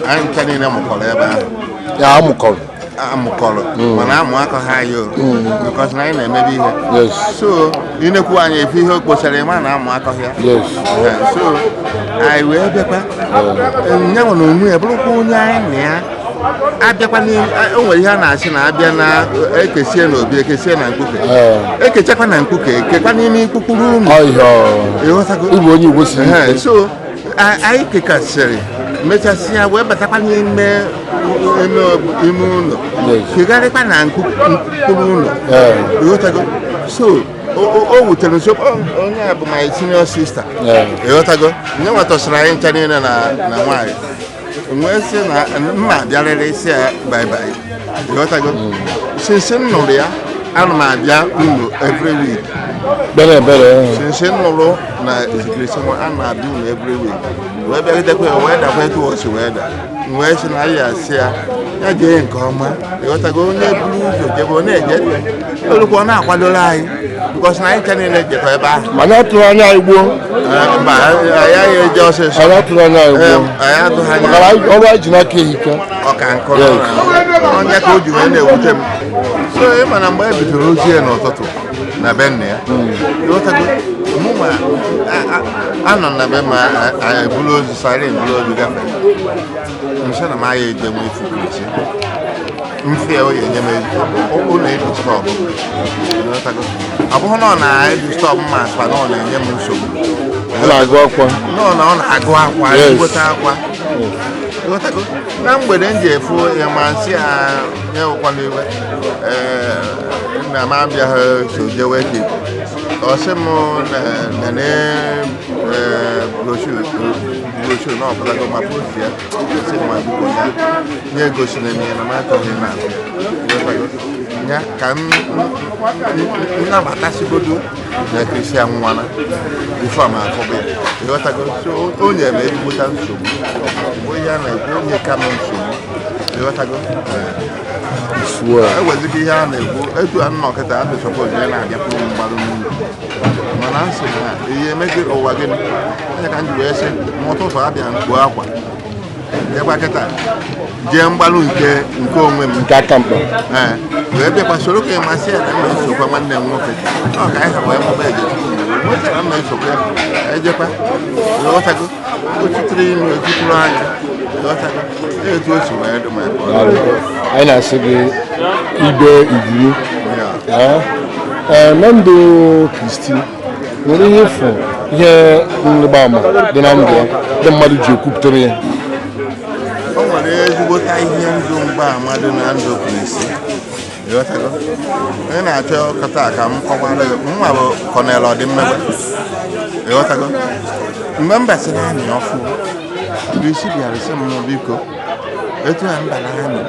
Anyị ncha niile mụkọrọ ebe ahụ. Ya amụkọrọ. Amụkọrọ mana amụ akọ ha anyị o because na anyị na-emebe ihe. So inekwu anyị efe ihe o kpochara ịma na amụ akọ ya. So anyị wee bịakwa nye nwere onwe ya bụrụkwa onye anyị na ya abịakwa o nwere ihe a na-asị na abịa na ekesie na obi ekesie na mkpuke ekechakwa na mkpuke ekekwa n'ime ikpukpuru ụmụ. Ịbụ onye Igbo siri ike. So anyị kekasịrị mechasịa wee batakwa n'ime ime ụlọ kegharịkwa na mkpụrụ ụlọ. Ịghọtago? So o wutere nso onye a bụ my senior sister. Ịghọtago? Nye nwetọsịrị anyị ncha niile na nwaanyị nwee sị na mma abịarịrị si ya bye bye. Ịghọtago? Since m nụrụ ya ana m abịa ụlọ every week. Since m nụrụ na Christy ana m abịa ụlọ every week wee bịagidekwa ya wee dakwa etu o si wee da wee sị na ya asị ya ya jee nke ọma. Ịghọtago? Onye buru ụzọ jebe ọ na-eje olukwa ọ na-akwadoro anyị. Because na anyị ncha niile jekọ ebe ahụ. Mana atụrụ anya anyị gbuo. Mba, anyị agaghị eje ọsịsọ. Anyị atụrụ anya anyị gbuo. Anyị atụghị anya. Maka na ọrụ anyị ji n'aka ehika. Ọka nkụ onye ka o ji wee na-ewute m. So ị ma na mgbe e bidoro ozi ya n'ụtụtụ na be nna ya, ịghọtago, mụnwa anọ na be ma eburu ozu siren buru ozu gafee, nsị na m agha eje nwe ifu Kristi mfe o ya enye m ụlọ edustọp. Ọ bụghị na ọ na-edustọp ma aspa na ọ na-enye m nsogbu. Ọ na-agụ akwa. Nọ na ọ na-agụ akwa, ezigbote akwa. Ịghọtago? Na mgbede m ji efu ya ma nsị a ya wụkwana iwe, ee, na m abịaghị so jewe ka ọ sị m nene brochure na ọpụtago ma post ya, sị ma biko ya nye egosina m ya na m achọghị na. Ịghọtago? Ya ka m nnabatasigodo na Kristi anwụwana before m afọba ya. Ịghọtago? So o nyere m ezigbota nsogbu, onye a na-ekwu onye ka m nsogbu. Ịghọtago? Eweziga ihe a na-ekwu etu a nnọ kịta a dịchọkwa onye na-abịakwuru mgbarụ n'ụlọ, mana a sị na ihe emegiri ụwa gịnị onye ka m ji wee sị ma ụtụtụ abịa mkpu akwa bịakwa kịta jee mgbalụ nke nke onwe m nke aka mkpa. Ee, wee bịakwa soro ka ịmasị ya na mma esokwa nwanne m nwoke ọ ka anyị ha wee mụba eje nwoke na mma esokwa ya ejekwa. Ịghọtago? O titiri ime otitiri anya. Ịghọtago? Etu o si wee dị ma ebe ọ dị. Anyị na-asị gị ibe ibiri. Ee, na ndụ Kristi nwere ihe ịfụ ihe nrịba ama dị na ndụ ya ndị mmadụ ji ekwupụtara ya. O nwere ezigbota ihe ndụ mgbaama dị na ndụ Kristi. Ịghọtago? Onye na-achọ kọta ka m kọwara gị, mma bụ Colonel Ọdịmmegbe. Ịghọtago? Mgbe m basịrị amị ọfụ, Kristi bịara sị m biko etu a mbara amị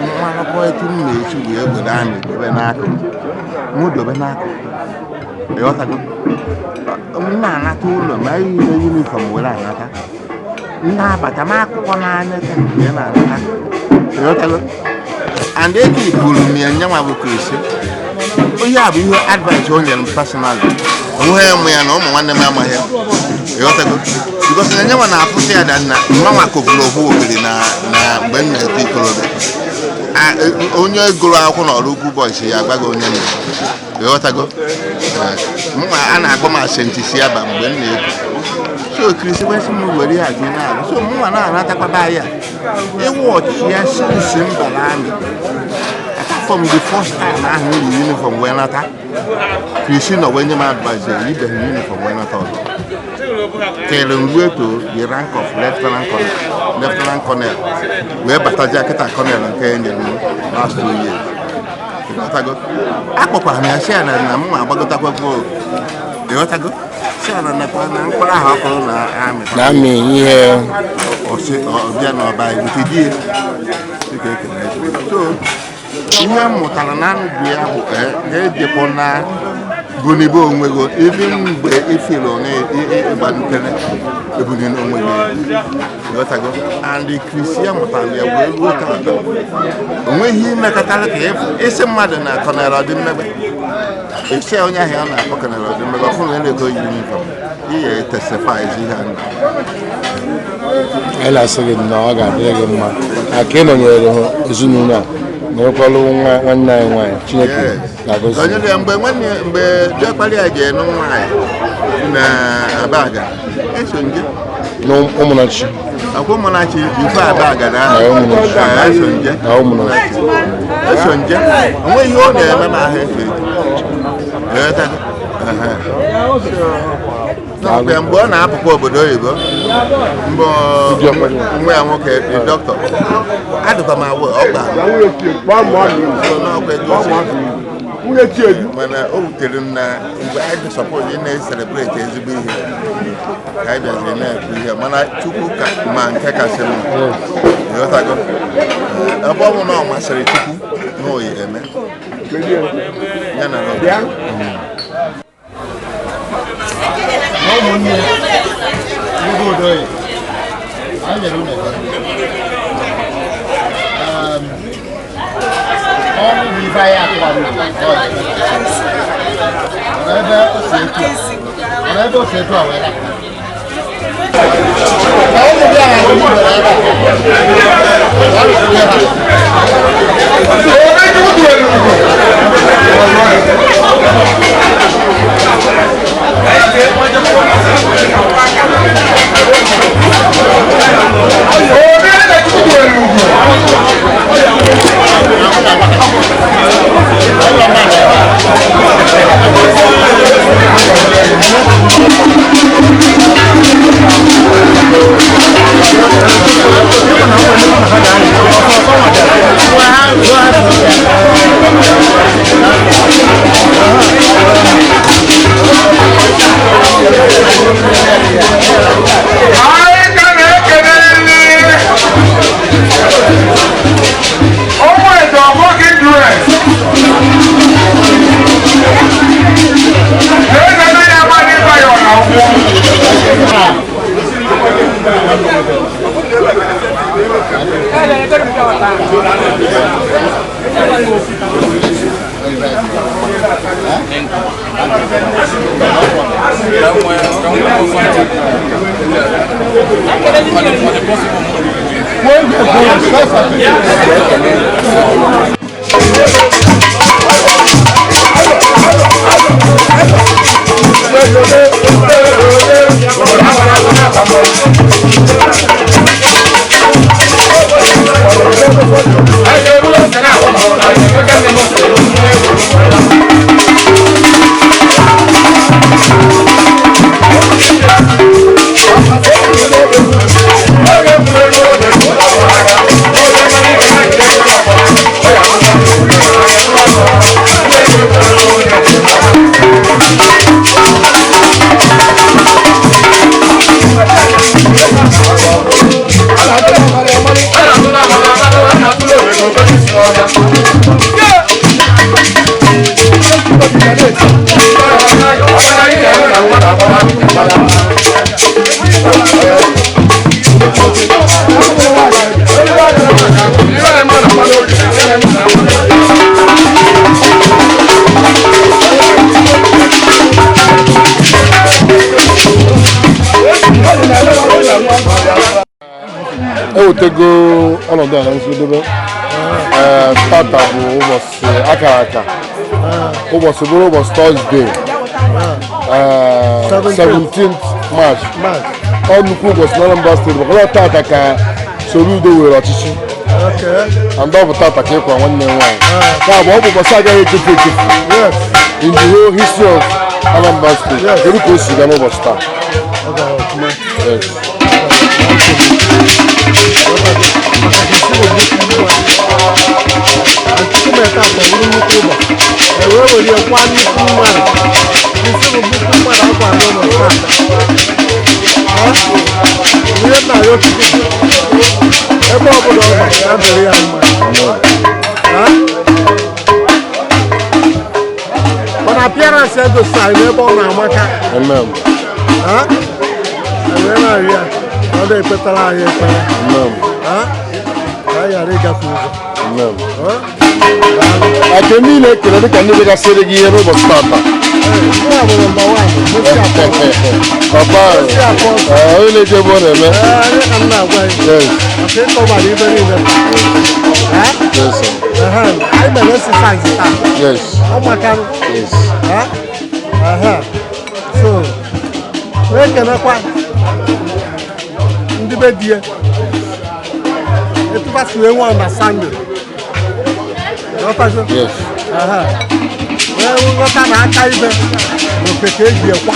mmarakwa etu m na-esi wee were amị dobe n'akụkụ mụ dobe n'akụkụ. Ịghọtago? M na-anata ụlọ ma eyiri uniform were anata, m na-abata m akụkọ n'anya ka mgbe na-anata. Ịghọtago? And eke buru m ya nyanwa bụ Kristi. Ihe a bụ ihe advice o nyere m personally, onweghị mụ ya na ụmụ nwanne m amaghị ya. Ịghọtago? Because na nyanwa na-afụta ya na mmanwa kofuru ofu okiri na na mgbe m na-eto ikorobịa. Onye gụrụ akwụkwọ n'ọrụ ugwu boys ya agbaghị onye m. Ịghọtago? Mma a na-akpọ m asentisi aba mgbe m na-eto. So Kristi wee sị m were ya jụ na-alụ so mụnwa na-anatakwaba ya ịwụ ọchịchị ya since m bara amị. Apart from the first time ahụ m yi uniform wee nata, Kristi nọ wee nye m advice ya yibeghị uniform wee nata ọzọ till m ruo to the rank of lieutenant colonel, lieutenant colonel wee bataja kịta colonel nke e nyere m last 2 years. Ịghọtago? Akpọkwara m ya sị ya na na m agbagotakwakwo. Ịghọtago? Sị ya na nakwa na mkpụrụ ahụ ọkụrụ na amị na amị ihe. Ọsị ọbịa n'ọba ebute di ya dịka ekele. So ihe m mụtara na ndụ ya bụ na-ejekwa na gonibe onwe gị ebe mgbe ifilo na ịgbadutere ebuli n'onwe gị. Ịghọtago? And Kristi ya mụtara ya wee ruo tata, o nweghị ihe imekọtara ka ịsị mmadụ na Colonel Ọdịmmegbe, isi onye ahụ a na-akpọ Colonel Ọdịmmegbe ọfụ na ego yi uniform ihe testify ihe a ndụ. Anyị na-asị gị na ọ ga-adịrị gị mma na ka ị nọnyere ha ezinụlọ a nọnyekwalụ nwa nwanne anyị nwaanyị. Chineke ga-agọzi. Onye dị mgbe nwanne mgbe diọkpara ya jee nụ nwaanyị na Abaga, eso nje. Na Ụmụnachi. Akwa Ụmụnachi ife Abaga na Na Ụmụnachi. Eso nje. Na Ụmụnachi. Eso nje, onweghị ihe ọ na-eme ma ahụ efe eji. Mgbe mgbe ọ na-apụkwa obodo oyibo mbụ, nwa ya nwoke the doctor adịkwa m awụ ọgba n'ọkwa etu o si, mana o wutere m na mgbe anyị dị suppose ị na-e celebrate ezigbo ihe ka anyị bịaziri na-ekwu ihe, mana Chukwu ka ma nke kasị mma. Ịghọtago? Ebe ọ bụ na ọ masịrị Chukwu na oyi eme ya na Na ụmụnne ndị Odoyi, anyị nyere unu ekele. Ọnwụ bụ ife anyị atụkwara uche na ọ dị. Ewetego ọnọdụ a na njedebe. Tata bụ ụbọchị akara aka, ụbọchị bụrụ ụbọchị Tọzdee, 17th March. Ọ nnukwu ụbọchị na Anambra steeti maka na tata ka Soludo were ọchịchị, and ọ bụ tata ka ịkwa nwanne m nwaanyị. Ya bụ ọ bụ ụbọchị agaghị echefu echefu in the whole history of Anambra State. Kedu ka o si gaa n'ụbọchị taa? Yes. Ebe ọbụla ọ ya dịrị ya mma. Mana appearance ya gosiri anyị n'ebe ọ na-amaka. Anyị na-arịọ ya ka ọ na-ekpetara anyị ekpere. Ka anyị ghara ịgafe ụzọ. Ake niile ekele dịka ndị dịgasịrị gị ihe n'ụbọchị tata. Papa, onye na-eji ebe ọ na-eme. Yes. Yes. So, na-ekelekwa ndị be di ya etu ha si wee nwee understanding. Yes. Wee nghọta na aka ibe na oke ka eji ekwa.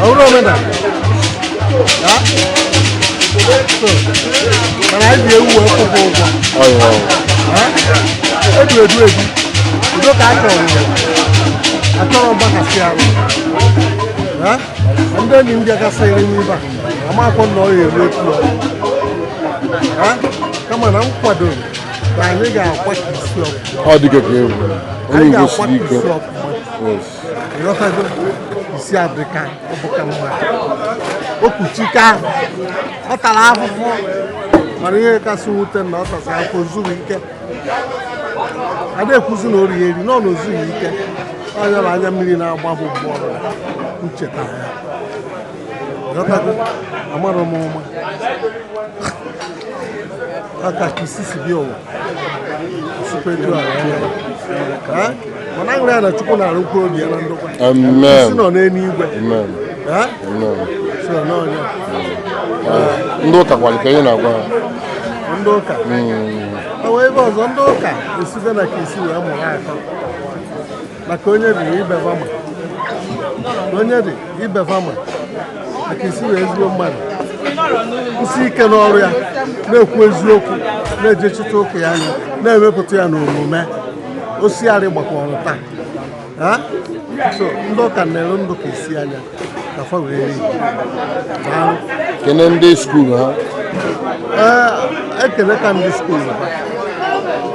Ọ bụrụ omenala. So, mana anyị ji ewu wee kwụba ụgwọ. Edu edu edu. Udo ka a chọrọ ụwa. Achọrọ mgbakasị arụ. Ndị enyi m bịagasịrị m ibe a, amakwa na ọ ya eru etu a. Kama na m kwadoro na anyị ga-akwa ka isi ọfụma. Ọ dịka ka egwu. Anyị ga-akwa ka isi ọfụma. Ịghọtago? Isi adịka ọ bụka mma. O kpuchika, ọ tara ahụhụ, mana ihe kasị wute na ọ tasị afọ zuru ike. A na-ekwuzi na o righi eri, nọ na ozughị ike. Onye bụ anya mmiri na-agba m mgbe ọbụla ncheta ya. Ghọtago? Amarọ m ụma aka ka isi si bịa ụwa sikwa etu a wee bịa. Ha? Mana aṅụrị ya na Chukwu na-arụ mkpụrụ obi ya na ndokwa. Amen. Isi nọ n'eluigwe. Amen. Ha? Amen. So n'ọnya. Ndị ụka kwara ka ihe na-agwa ha. Ndị ụka ọ wee ebe ọzọ ndị ụka esigo na ka isi wee mụrụ akọ maka onye dị ibe fama, onye dị ibe fama maka isi wee ezigbo mmadụ kwụsị ike n'ọrụ ya, na-ekwu eziokwu, na-ejechite ụka ya anya, na-emepụta ya n'omume osiarị gbakwọrọ taa. Ha? So ndị ụka na-eru ndụ ka isi anya ka fa wee rie. Daalụ. Kene ndị school ha. Ee, ekele ka ndị school ha.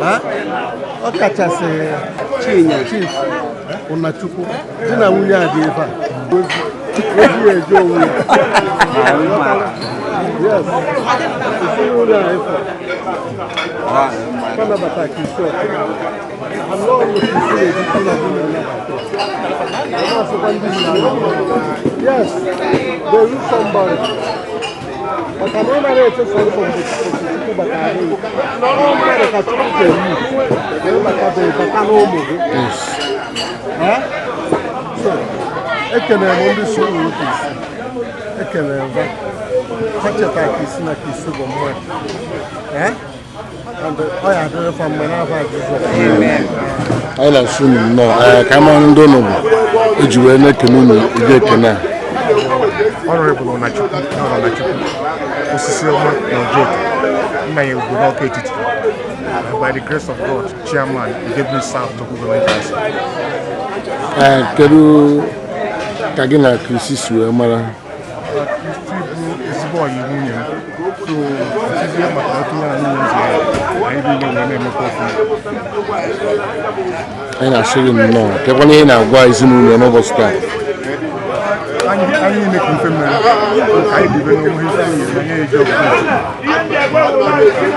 Ha? Ọ kachasị Chief Ụnachukwu, di na nwunye a dị ebe a. Ozi ya eje onwe ya. Yes. Ezinụlọ a efe. Fa nabata ka isi ọkụ. Anụ ọrụ ka isi na-ejikọ na di na nnabata. Ọ na-asịkwa ndị school. Yes, there is somebody. Maka na ị nara eche sọsọ mgbe Chukwu batara gị. Ọ mmadụ ka Chukwu ga-eyi wee batabeghị bata n'ụmụ gị. Ha? So, ekelere m ndị school ka isi. Ekelere m ha. Ha cheta ka isi na ka isi bụ mmadụ. Eh? And ọ ya adịrị fa mma n'afọ a Jizọs. Anyị na-asụ unu nnọọ. Ee, ka ama ndị unu bụ eji wee na-ekene unu ụdị ekene a. Honorable Onachukwu na Onachukwu Osisi Ọma na Ojoto, nna ya ugwu n'Ọka Etiti. By the grace of God, Chairman, Idemili South Local Government Council. Ee, kedu ka gị na Kristi si wee mara? Kristi bụ ezigbo ọyị nwunye m. So ntizie maka otu ya na nwunye m si ya, anyị niile wee na-emekọ ọfụma. Anyị na-asị gị nnọọ. Kekwana ihe na-agwa ezinụlọ ya n'ụbọchị taa. Anyị niile ka mfe mere ka anyị bibe n'onwe ife anyị anyị eji ọgụ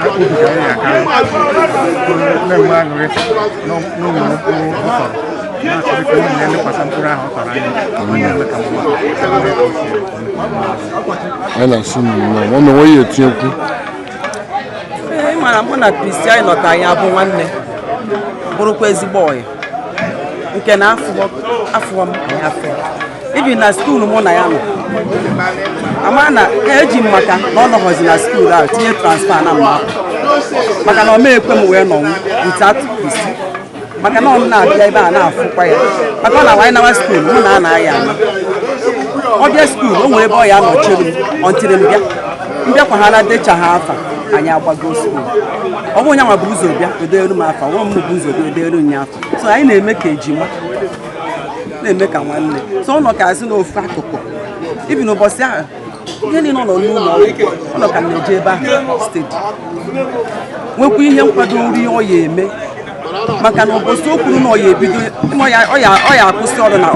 obi ka anyị aka na-enwe aṅụrị n'ụmụ mkpụrụ ọ tọrọ, na-achọrọ ka ụmụ ya lekwasị mkpụrụ ahụ ọ tọrọ anya onye eme ka mma. Anyị na-asị unu nnọọ. Nwanne nwe ya etinyekwu. Ee, ị mara mụ na Kristi anyị nọ ka anyị abụ nwanne, bụrụkwa ezigbo ọyị nke na afụọ m anyị afọ ibi na school mụ na ya nọ ama na eji m maka na ọ nọghọzi na school ahụ tinye transfer na mma, maka na ọ mee ekwe m wee nọnwụ without Kristi, maka na ọ m na-abịa ebe a na-afụkwa ya, maka ọ na anyị nawa school mụ na anaghị ama ọ bịa school, o nwere ebe ọ ya nọchiri m ọntịrị m bịa mbịakwa ha na decha ha afa anyị agbago school. Ọ bụ onye nwa bụ ụzọ bịa odeelu m afa, nwa m bụ ụzọ bịa odeelu nya afa. So anyị na-eme ka ejima, na-eme ka nwanne. So ọ nọ ka asị n'ofu akụkụ ibi n'ụbọchị ahụ ihe niile ọ nọ n'ụlọ ọgwụ, ọ nọ ka m na-eje ebe ahụ steady, nwekwa ihe nkwado nri ọ ya eme, maka na ụbọchị o kwuru na ọ ya ebido ọ ya akwụsị ọrụ na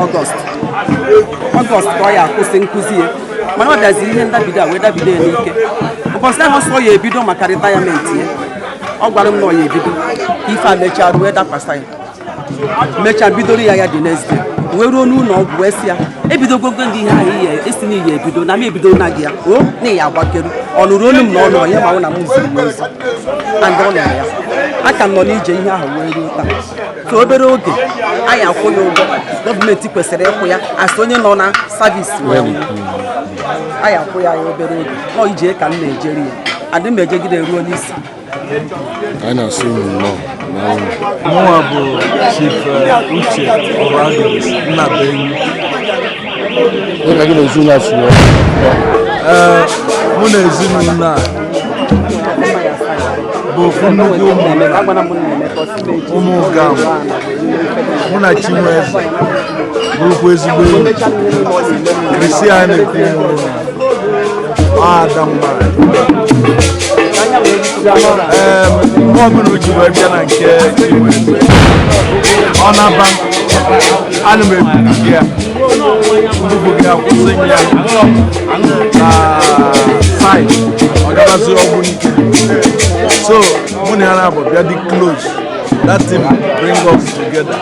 Ọgọst ka ọ ya akwụsị nkụzi ya, mana ọ bịazi ihe ndabido a wee dabido ya n'ike. Ụbọchị ahụ sọ ya ebido maka retirement ya, ọ gwara m na ọ ya ebido ka ife a mechaa wee dakwasa ya, mechaa bidoro ya ya dị next day wee ruo n'ụlọ ọgwụ wee sị ya ebidogogo gị ihe ahụ ihe esi n'iyi ebido na m ebido na gị ya o na ya agbakeru ọ nụrụ olu m na ọ nọ ya ma ọ na m ziri m ozi and ọ nọ ya aka m nọ n'ije ihe ahụ wee ruo taa. So obere oge anyị akwụ ya ụgwọ gọọmenti kwesịrị ịkwụ ya asị onye nọ na service wee nwụọ. Anyị akwụ ya ya obere oge nọ ije ka m na-ejeri ya adị m ejegide ruo n'isi. Anyị na-asị unu nnọọ. Mụnwa bụ Chief Uche Ọradis Nnabenyi. Dịka gị na ezinụlọ a si wee. Ee, mụ na ezinụlọ a bụ ofu nnukwu ụmụ gam. Mụ na Chinweze bụrụkwa ezigbo enyi. Kristi a na-ekwu nwụrụ na ada mma. Ee, mgbe ọbụla o ji wee bịa na nke Chinweze, ọ na-aba ana m ebughị ya mbubu gị akwụsị ya na side ọ gabazi ọgwụ n'ike. So mụ na ya na-abụ bịa dị close. That thing bring us together.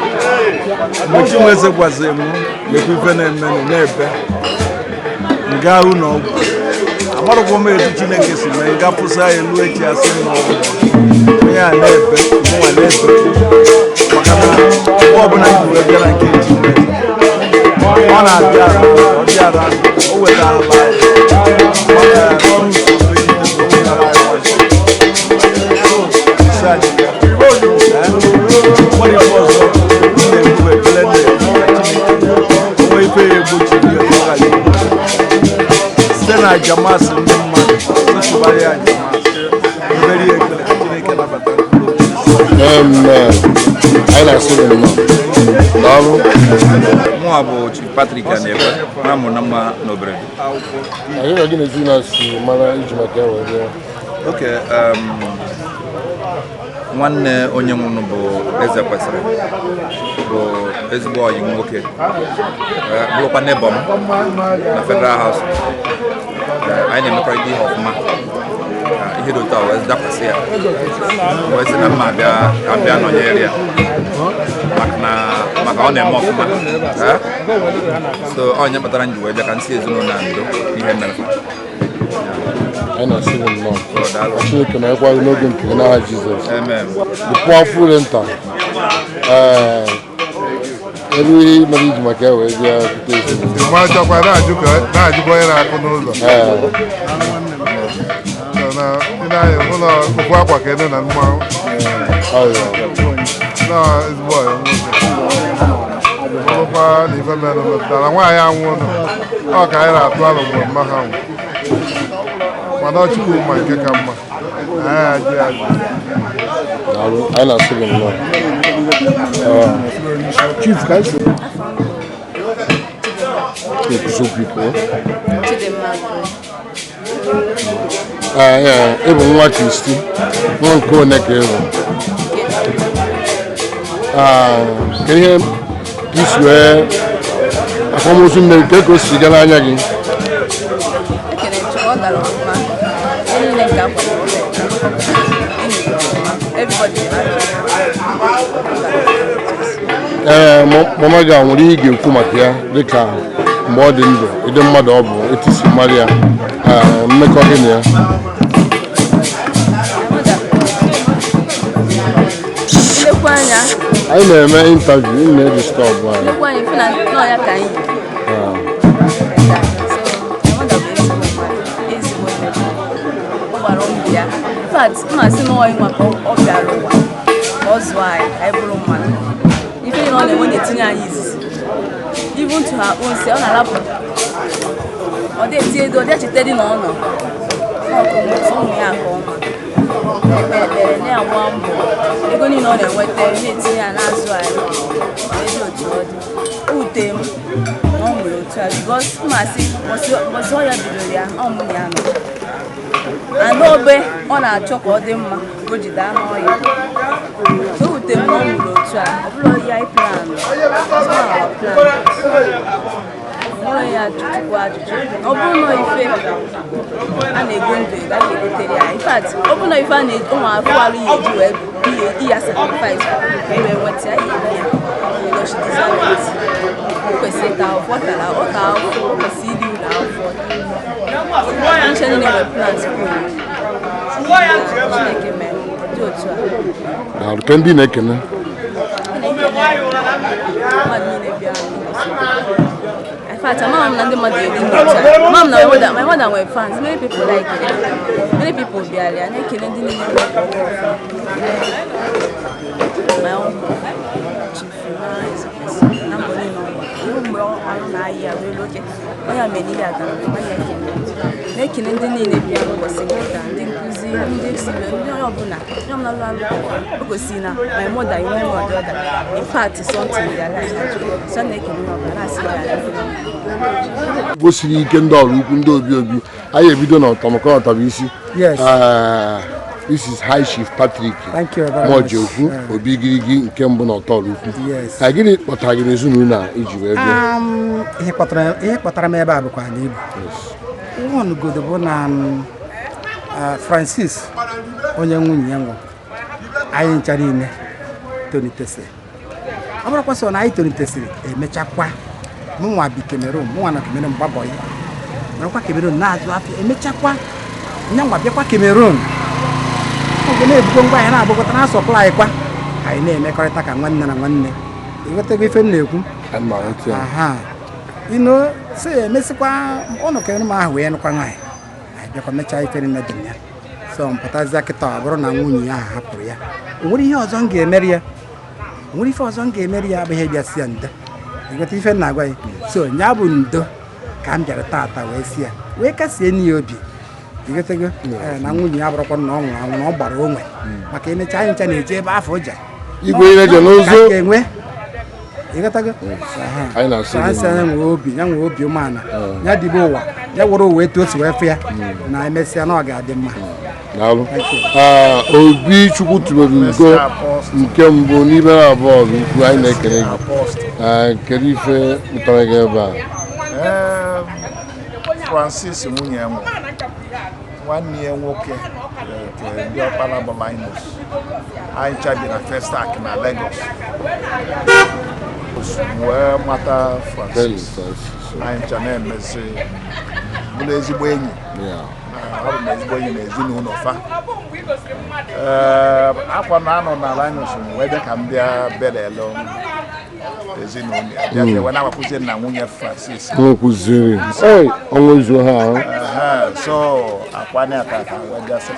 Mgbe Chinweze gwaziri m lekwa ife na-emenụ na-ebe nga ụlọ ọgwụ amarụkwa m etu Chineke si mee nga pụsa ya elu echi asị m n'ọgwụ onye a na-ebe mụnwa na-ebe maka na mgbe ọbụla ji wee bịa na nke Chinweze ọ na-abịa ọ bịara o wetara site na ajamasị ndị mmadụ tụtụbara ya ajamasị obere ekpere ka Chineke nabata. Amen. Anyị na-asị gị nnọọ. Daalụ. Mụnwa bụ Chief Patrick Anekwe, na-amụ na mma n'Oberede. Anyị na gị na ezinụlọ si mara iji maka ya wee bịa. Okay, nwanne onye nwụrụ bụ Eze Kwesịrị bụ ezigbo ọyị nwoke, bụrụkwa neighbor m na Federal House. Anyị na-emekọrịta ihe ọfụma. Ihe dị otu a wee dakwasị ya wee sị na mma bịa ka m bịa nọnyere ya maka ọ na-eme ọfụma. So onye kpatara m ji wee bịa ka m si ezinụlọ na ndo ihe mere. Anyị na-asị gị nnọọ. Chineke na-ekwa gị n'oge nke gị n'aha Jizọs. Amen. The powerful enter. Ebe ihe mere iji maka ya wee bịa bute ezinụlọ. Ma chọkwa na-ajụkwa onye na-akụ n'ụzọ. Na ị na-anya ụlọ ofu akwa ka ene na mmanwụ. Na ezigbo ọyị nwoke. Ọlụkwa na ife mere metụtara nwaanyị anwụ ụlọ. Ọ ka anyị na-atụ alụ mgbe mma ha nwụ. Mana ọ Chukwu ma nke ka mma. Anyị ajụ ajụ. Daalụ. Anyị na-asị gị nnọọ. Chief, ka anyị si ekwusi okwu. Ị bụ nwa Kristi, nwa nke one ka ị bụ. Kedu ihe isi wee akwamozu nne gị ka o si gaa n'anya gị? Ee, mama gị a nwere ihe ị ga-ekwu maka ya dịka mgbe ọ dị ndụ, ịdị mmadụ ọ bụ, etu si mara ya, mmekọ gị na ya. Anyị na-eme interview, ị na-edistọbụ anyị. Even to her own self, ọ na-alapụ ọ dị eti edo, ọ dị echeta dị na ọ nọ ụmụ ya nke ọma, na-ekpe ekpere, na-agba mbọ, ego niile ọ na-enweta na-etinye ya n'azụ anyị edi otu ọ dị. Ute m na ọ nwere otu a because mmasị mbọsị ọ ya bidoro ya, ọ mụ ya nọ ana obe ọ na-achọ ka ọ dị mma ka o jide anụ ọhịa. So ute m na ọ nwere otu a, ọ bụrụ ya plan nwere ya ajụjụkwa ajụjụ. Ọ bụrụ na ife a na-ego ndụ ego a ga-egotere ya. In fact, ọ bụrụ na ife a na-ụmụ afọ alụ ya eji wee iya sacrifice ka e wee nweta ya eme ya because she deserve it. O kwesịrị ịta afọ, ọ tara ọ ta afọ, o kwesịrị iri ụlọ afọ. Nche niile nwere plans kwuru Chineke mee dị otu a. Daalụ. Ke ndị na-ekene? Mmadụ niile bịara. In fact, amaghị m na ndị mmadụ eri ndị otu a. Amaghị m na my mother nwere fans. Many people like it. Many people bịara ya na-ekele ndị niile nwere ọgụ ọfụma. My uncle, Chief Emma, na mbọ niile ọ gbara. Ruo mgbe ọrụ na-ayị ya ruo oke onye a mere niile agara ọfụma ya ekele. Na-ekele ndị niile bịara ụbọchị nke taa, ndị nkụzi, ndị ndị onye ọbụla, onye ọbụla lụrụ alụ. O gosiri na my mother in one way or the other impact something in their life. So na-ekele onye ọbụla na-asị ya gosiri ike ndị ọrụ ukwu ndị obi obi anyị ebido na ọtọmụkọ ọtọbụ isi. Yes. This is High Chief Patrick Thank you very much. Mojekwu Obigirigi nke mbụ na ọtọrọ ukwu. Yes. Ka gịnị kpọtara gị n'ezinụlọ a iji wee bịa? Ihe kpatara m ebe a bụkwa na ibu nwaonugodo bụ na Francis onye nwunye ya nwụrụ, anyị ncha niile tonitesị ọ bụrụkwa sọ na anyị tonitesịrị emechakwa mụnwa bi Cameroon mụnwa na Cameroon gbabọyị nọrọkwa Cameroon na-azụ afịa emechakwa nyanwa bịakwa Cameroon oge na-ebugo ngwa ahịa na-agbakọta na supply kwa anyị na-emekọrịta ka nwanne na nwanne ịghọtago ife m na-ekwu aha ino si emesịkwa ụnụ Cameroon ahụ wee nụkwa nwaanyị anyị bịakwa mechaa ife niile dị na ya so mpụtazịa kịta ọ bụrụ na nwunye ya ahụ hapụrụ ya o nwere ihe ọzọ m ga-emeri ya o nwere ife ọzọ m ga-emeri ya abụghị ịbịa si ya ndo ịghọta ife m na-agwa ya so nya bụ ndo ka m bịara taata wee si ya wee kasie nne ya obi ịghọtago na nwunye ya bụrụkwa na ọ nwụrụ anwụ na ọ gbara onwe maka emechaa anyị ncha na-eje ebe afọ ụja Igwe ile n'ụzọ. Ka ga-enwe ịghọtago Anyị na-asị gị asị ya nwee obi ya nwee obi umeala ya dịbe ụwa ya were ụwa etu o si wee fụ ya na emesịa na ọ ga-adị mma. Daalụ. Obi Chukwu tubelu ugo nke mbụ n'ime abụọ bụ ikwu anyị na-ekele gị. Kedu ife kpụtara gị ebe a? Francis nwunye m, nwanne ya nwoke nke ndị ọkpara bụ Linus, anyị chabi na Festac na Lagos wee mata Francis. Anyị ncha na-emezi bụrụ ezigbo enyi. Ọ bụ na ezigbo enyi na ezinụlọ fa. Ee, akwa na anọ na Linus wee bịa ka m bịa belelu ezinụlọ ya bịa wee na-agbakwuzie na nwunye Francis. Nwekwuziri. Ei, ọnwụ izu ha ahụ. So akwa na ata wee bịa sị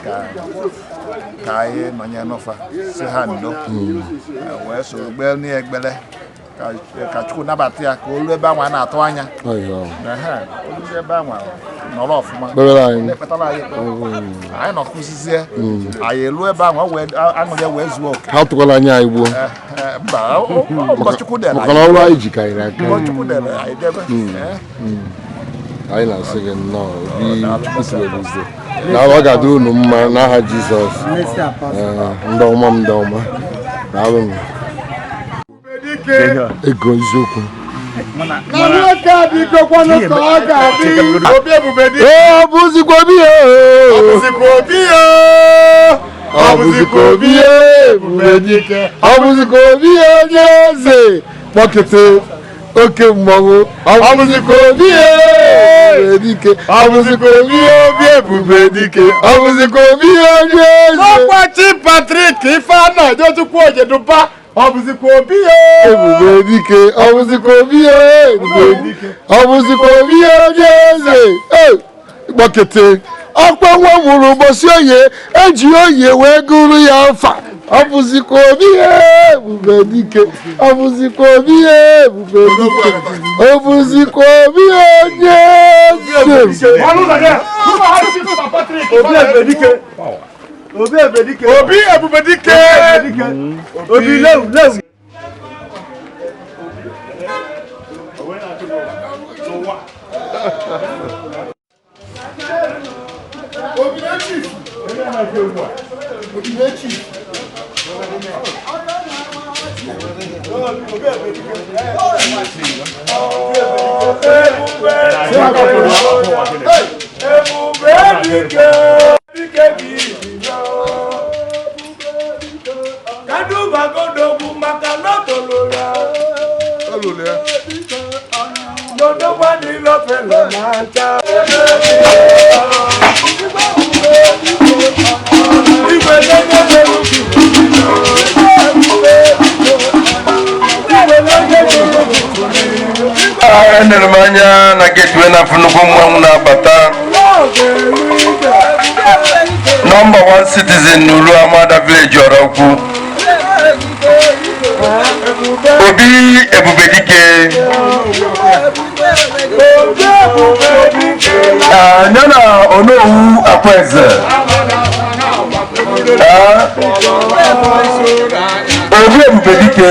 ka anyị nọnye n'ụfa si ha ndo wee soro gbee n'egbele ka Chukwu nabata ya ka olu ebe anwa na-atụ anya. Olu ebe anwa nọrọ ọfụma na-ekpetara anyị ekpere anyị nọkụzizie anyị elu ebe anwa aṅụrị ya wee zuo oke. Ha tụkwala anya anyị gbuo. Mba, ụkọchukwu dere maka na ọrụ anyị jikarịrị aka. Ụkọchukwu dere anyị debe. Anyị na-asị gị nnọọ Obi Chukwu tubelu ugo. Na ọ ga-adịrị unu mma n'aha Jizọs. Ndị ọma m ndị ọma. Daalụ m. Ego eziokwu. Na nwoke a bikokwanụ ka ọ ga-adị Obi Ebubedike. Ọ bụzikwa obi ya. Ọ bụzikwa obi ya. Ọ bụzikwa obi ya Ebubedike. Ọ bụzikwa obi ya onye eze kpọkịtị oke mmọnwụ. Ọ bụzikwa obi ya Ebubedike. Ọ bụzikwa obi ya Obi Ebubedike. Ọ bụzikwa obi ya onye eze. Ọkwa Chi Patrick Ifeanyi Ojukwu Ojeduba. Ọ bụzikwa obi ya Ebubedike. Ọ bụzikwa obi ya Ebubedike. Ọ bụzikwa obi ya onye eze kpọkịtị. Ọkpa nwa mụrụ ụbọchị oye eji oye wee gụrụ ya afa. Ọ bụzikwa obi ya Ebubedike. Ọ bụzikwa obi ya Ebubedike. Ọ bụzikwa obi ya onye eze. Obi Ebubedike. Obi Ebubedike. Obi Ebubedike. Obi lewu lewu. Enere m anya na gateway na nnukwu mmanwụ na-abata nọmba 1 citizen n'Ulu Amada village Oraukwu Obi Ebubedike. Ya na Onowu Akwaeze. Obi Ebubedike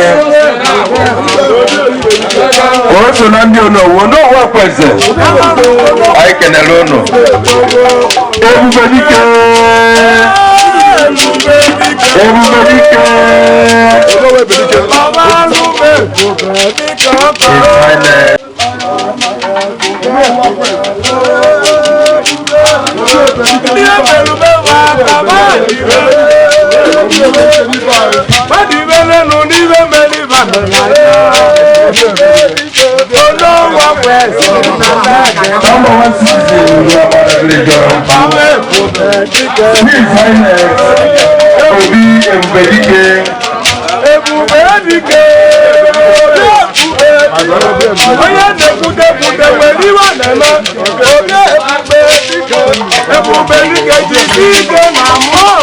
o so na ndị Onowu Onowu Akwaeze anyị kenere unu. Ebubedike Ebubedike Number 160, His Highness Obi Ebubedike. Ebubedike, onye na-ekwudekwude nwere iwe na-eme. Obi Ebubedike, Ebubedike jisi ike na mmụọ.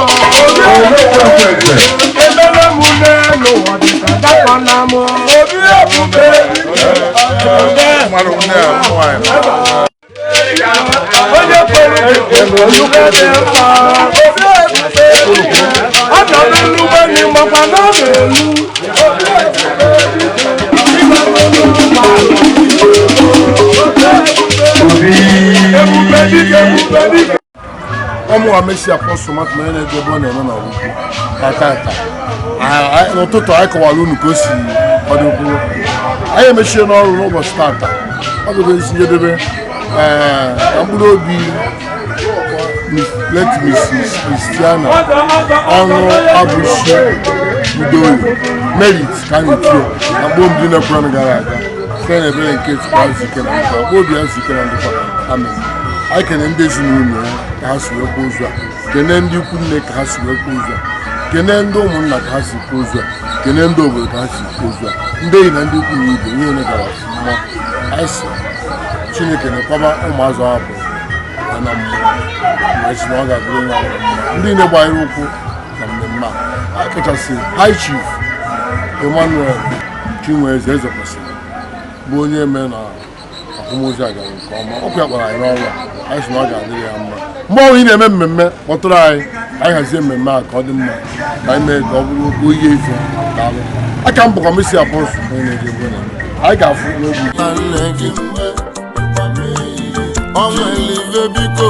Emere m n'elu ụwa dịka dapọ na mụ. Obi Ebubedike. Onye kwere ebe dị mma. Obi Ebubedike. Ọ nọ n'elu ụgbọelu makwa na ọ na-elu. Obi Ebubedike. Ọmụ Amesi Apostle Martin onye na-ego ebe ọ na-eme na Ọgwụgwụ na tata n'ụtụtụ anyị kọwara unu ka o si kwadokwuo anyị emechie n'ọrụ n'ụbọchị tata ọ bụgo isi njedebe ee ka mkpụrụ obi late Mrs. Christiana ọnụ abụchi Udoyo merit ka anyị tie na mgbe obi na-ekwere gara aga site na ebere nke Chukwu azụike na ndụkwa mgbe obi azụike na ndụkwa amen. Anyị kene ndị ezinụlọ ya ka ha si wee kwuo ozu a, kene ndị ikwu nne ka ha si wee kwuo ozu a, kene ndị ụmụnna ka ha si kwuo ozu a, kene ndị obodo ka ha si kwuo ozu a, ndị enyi na ndị ikwu na ibe ihe gara ọfụma. Anyị si Chineke na-ekwaba ụmụazụ ahụ na mmụọ wee sị na ọ ga-abụrụ onye ọbụla mma. Ndị niile gbanyere ụkwụ na mmemme a kachasị High Chief Emmanuel Chinweze Ezekwesili bụ onye mee na akwamozu a gara nke ọma. Ọkụ ya kpara anyị n'ọrụ a, anyị sị na ọ ga-adịrị ya mma. Mgbe ọbụla ị na-eme mmemme kpọtụrụ anyị ka anyị hazie mmemme a ka ọ dị mma, ka anyị mee ka ọ bụrụ oyi efe. Daalụ. Aka m bụkwa Mercy Apostle onye na-eji ebe ọ na-eme. Anyị ga-afụ n'oge. Ọnwa elive biko.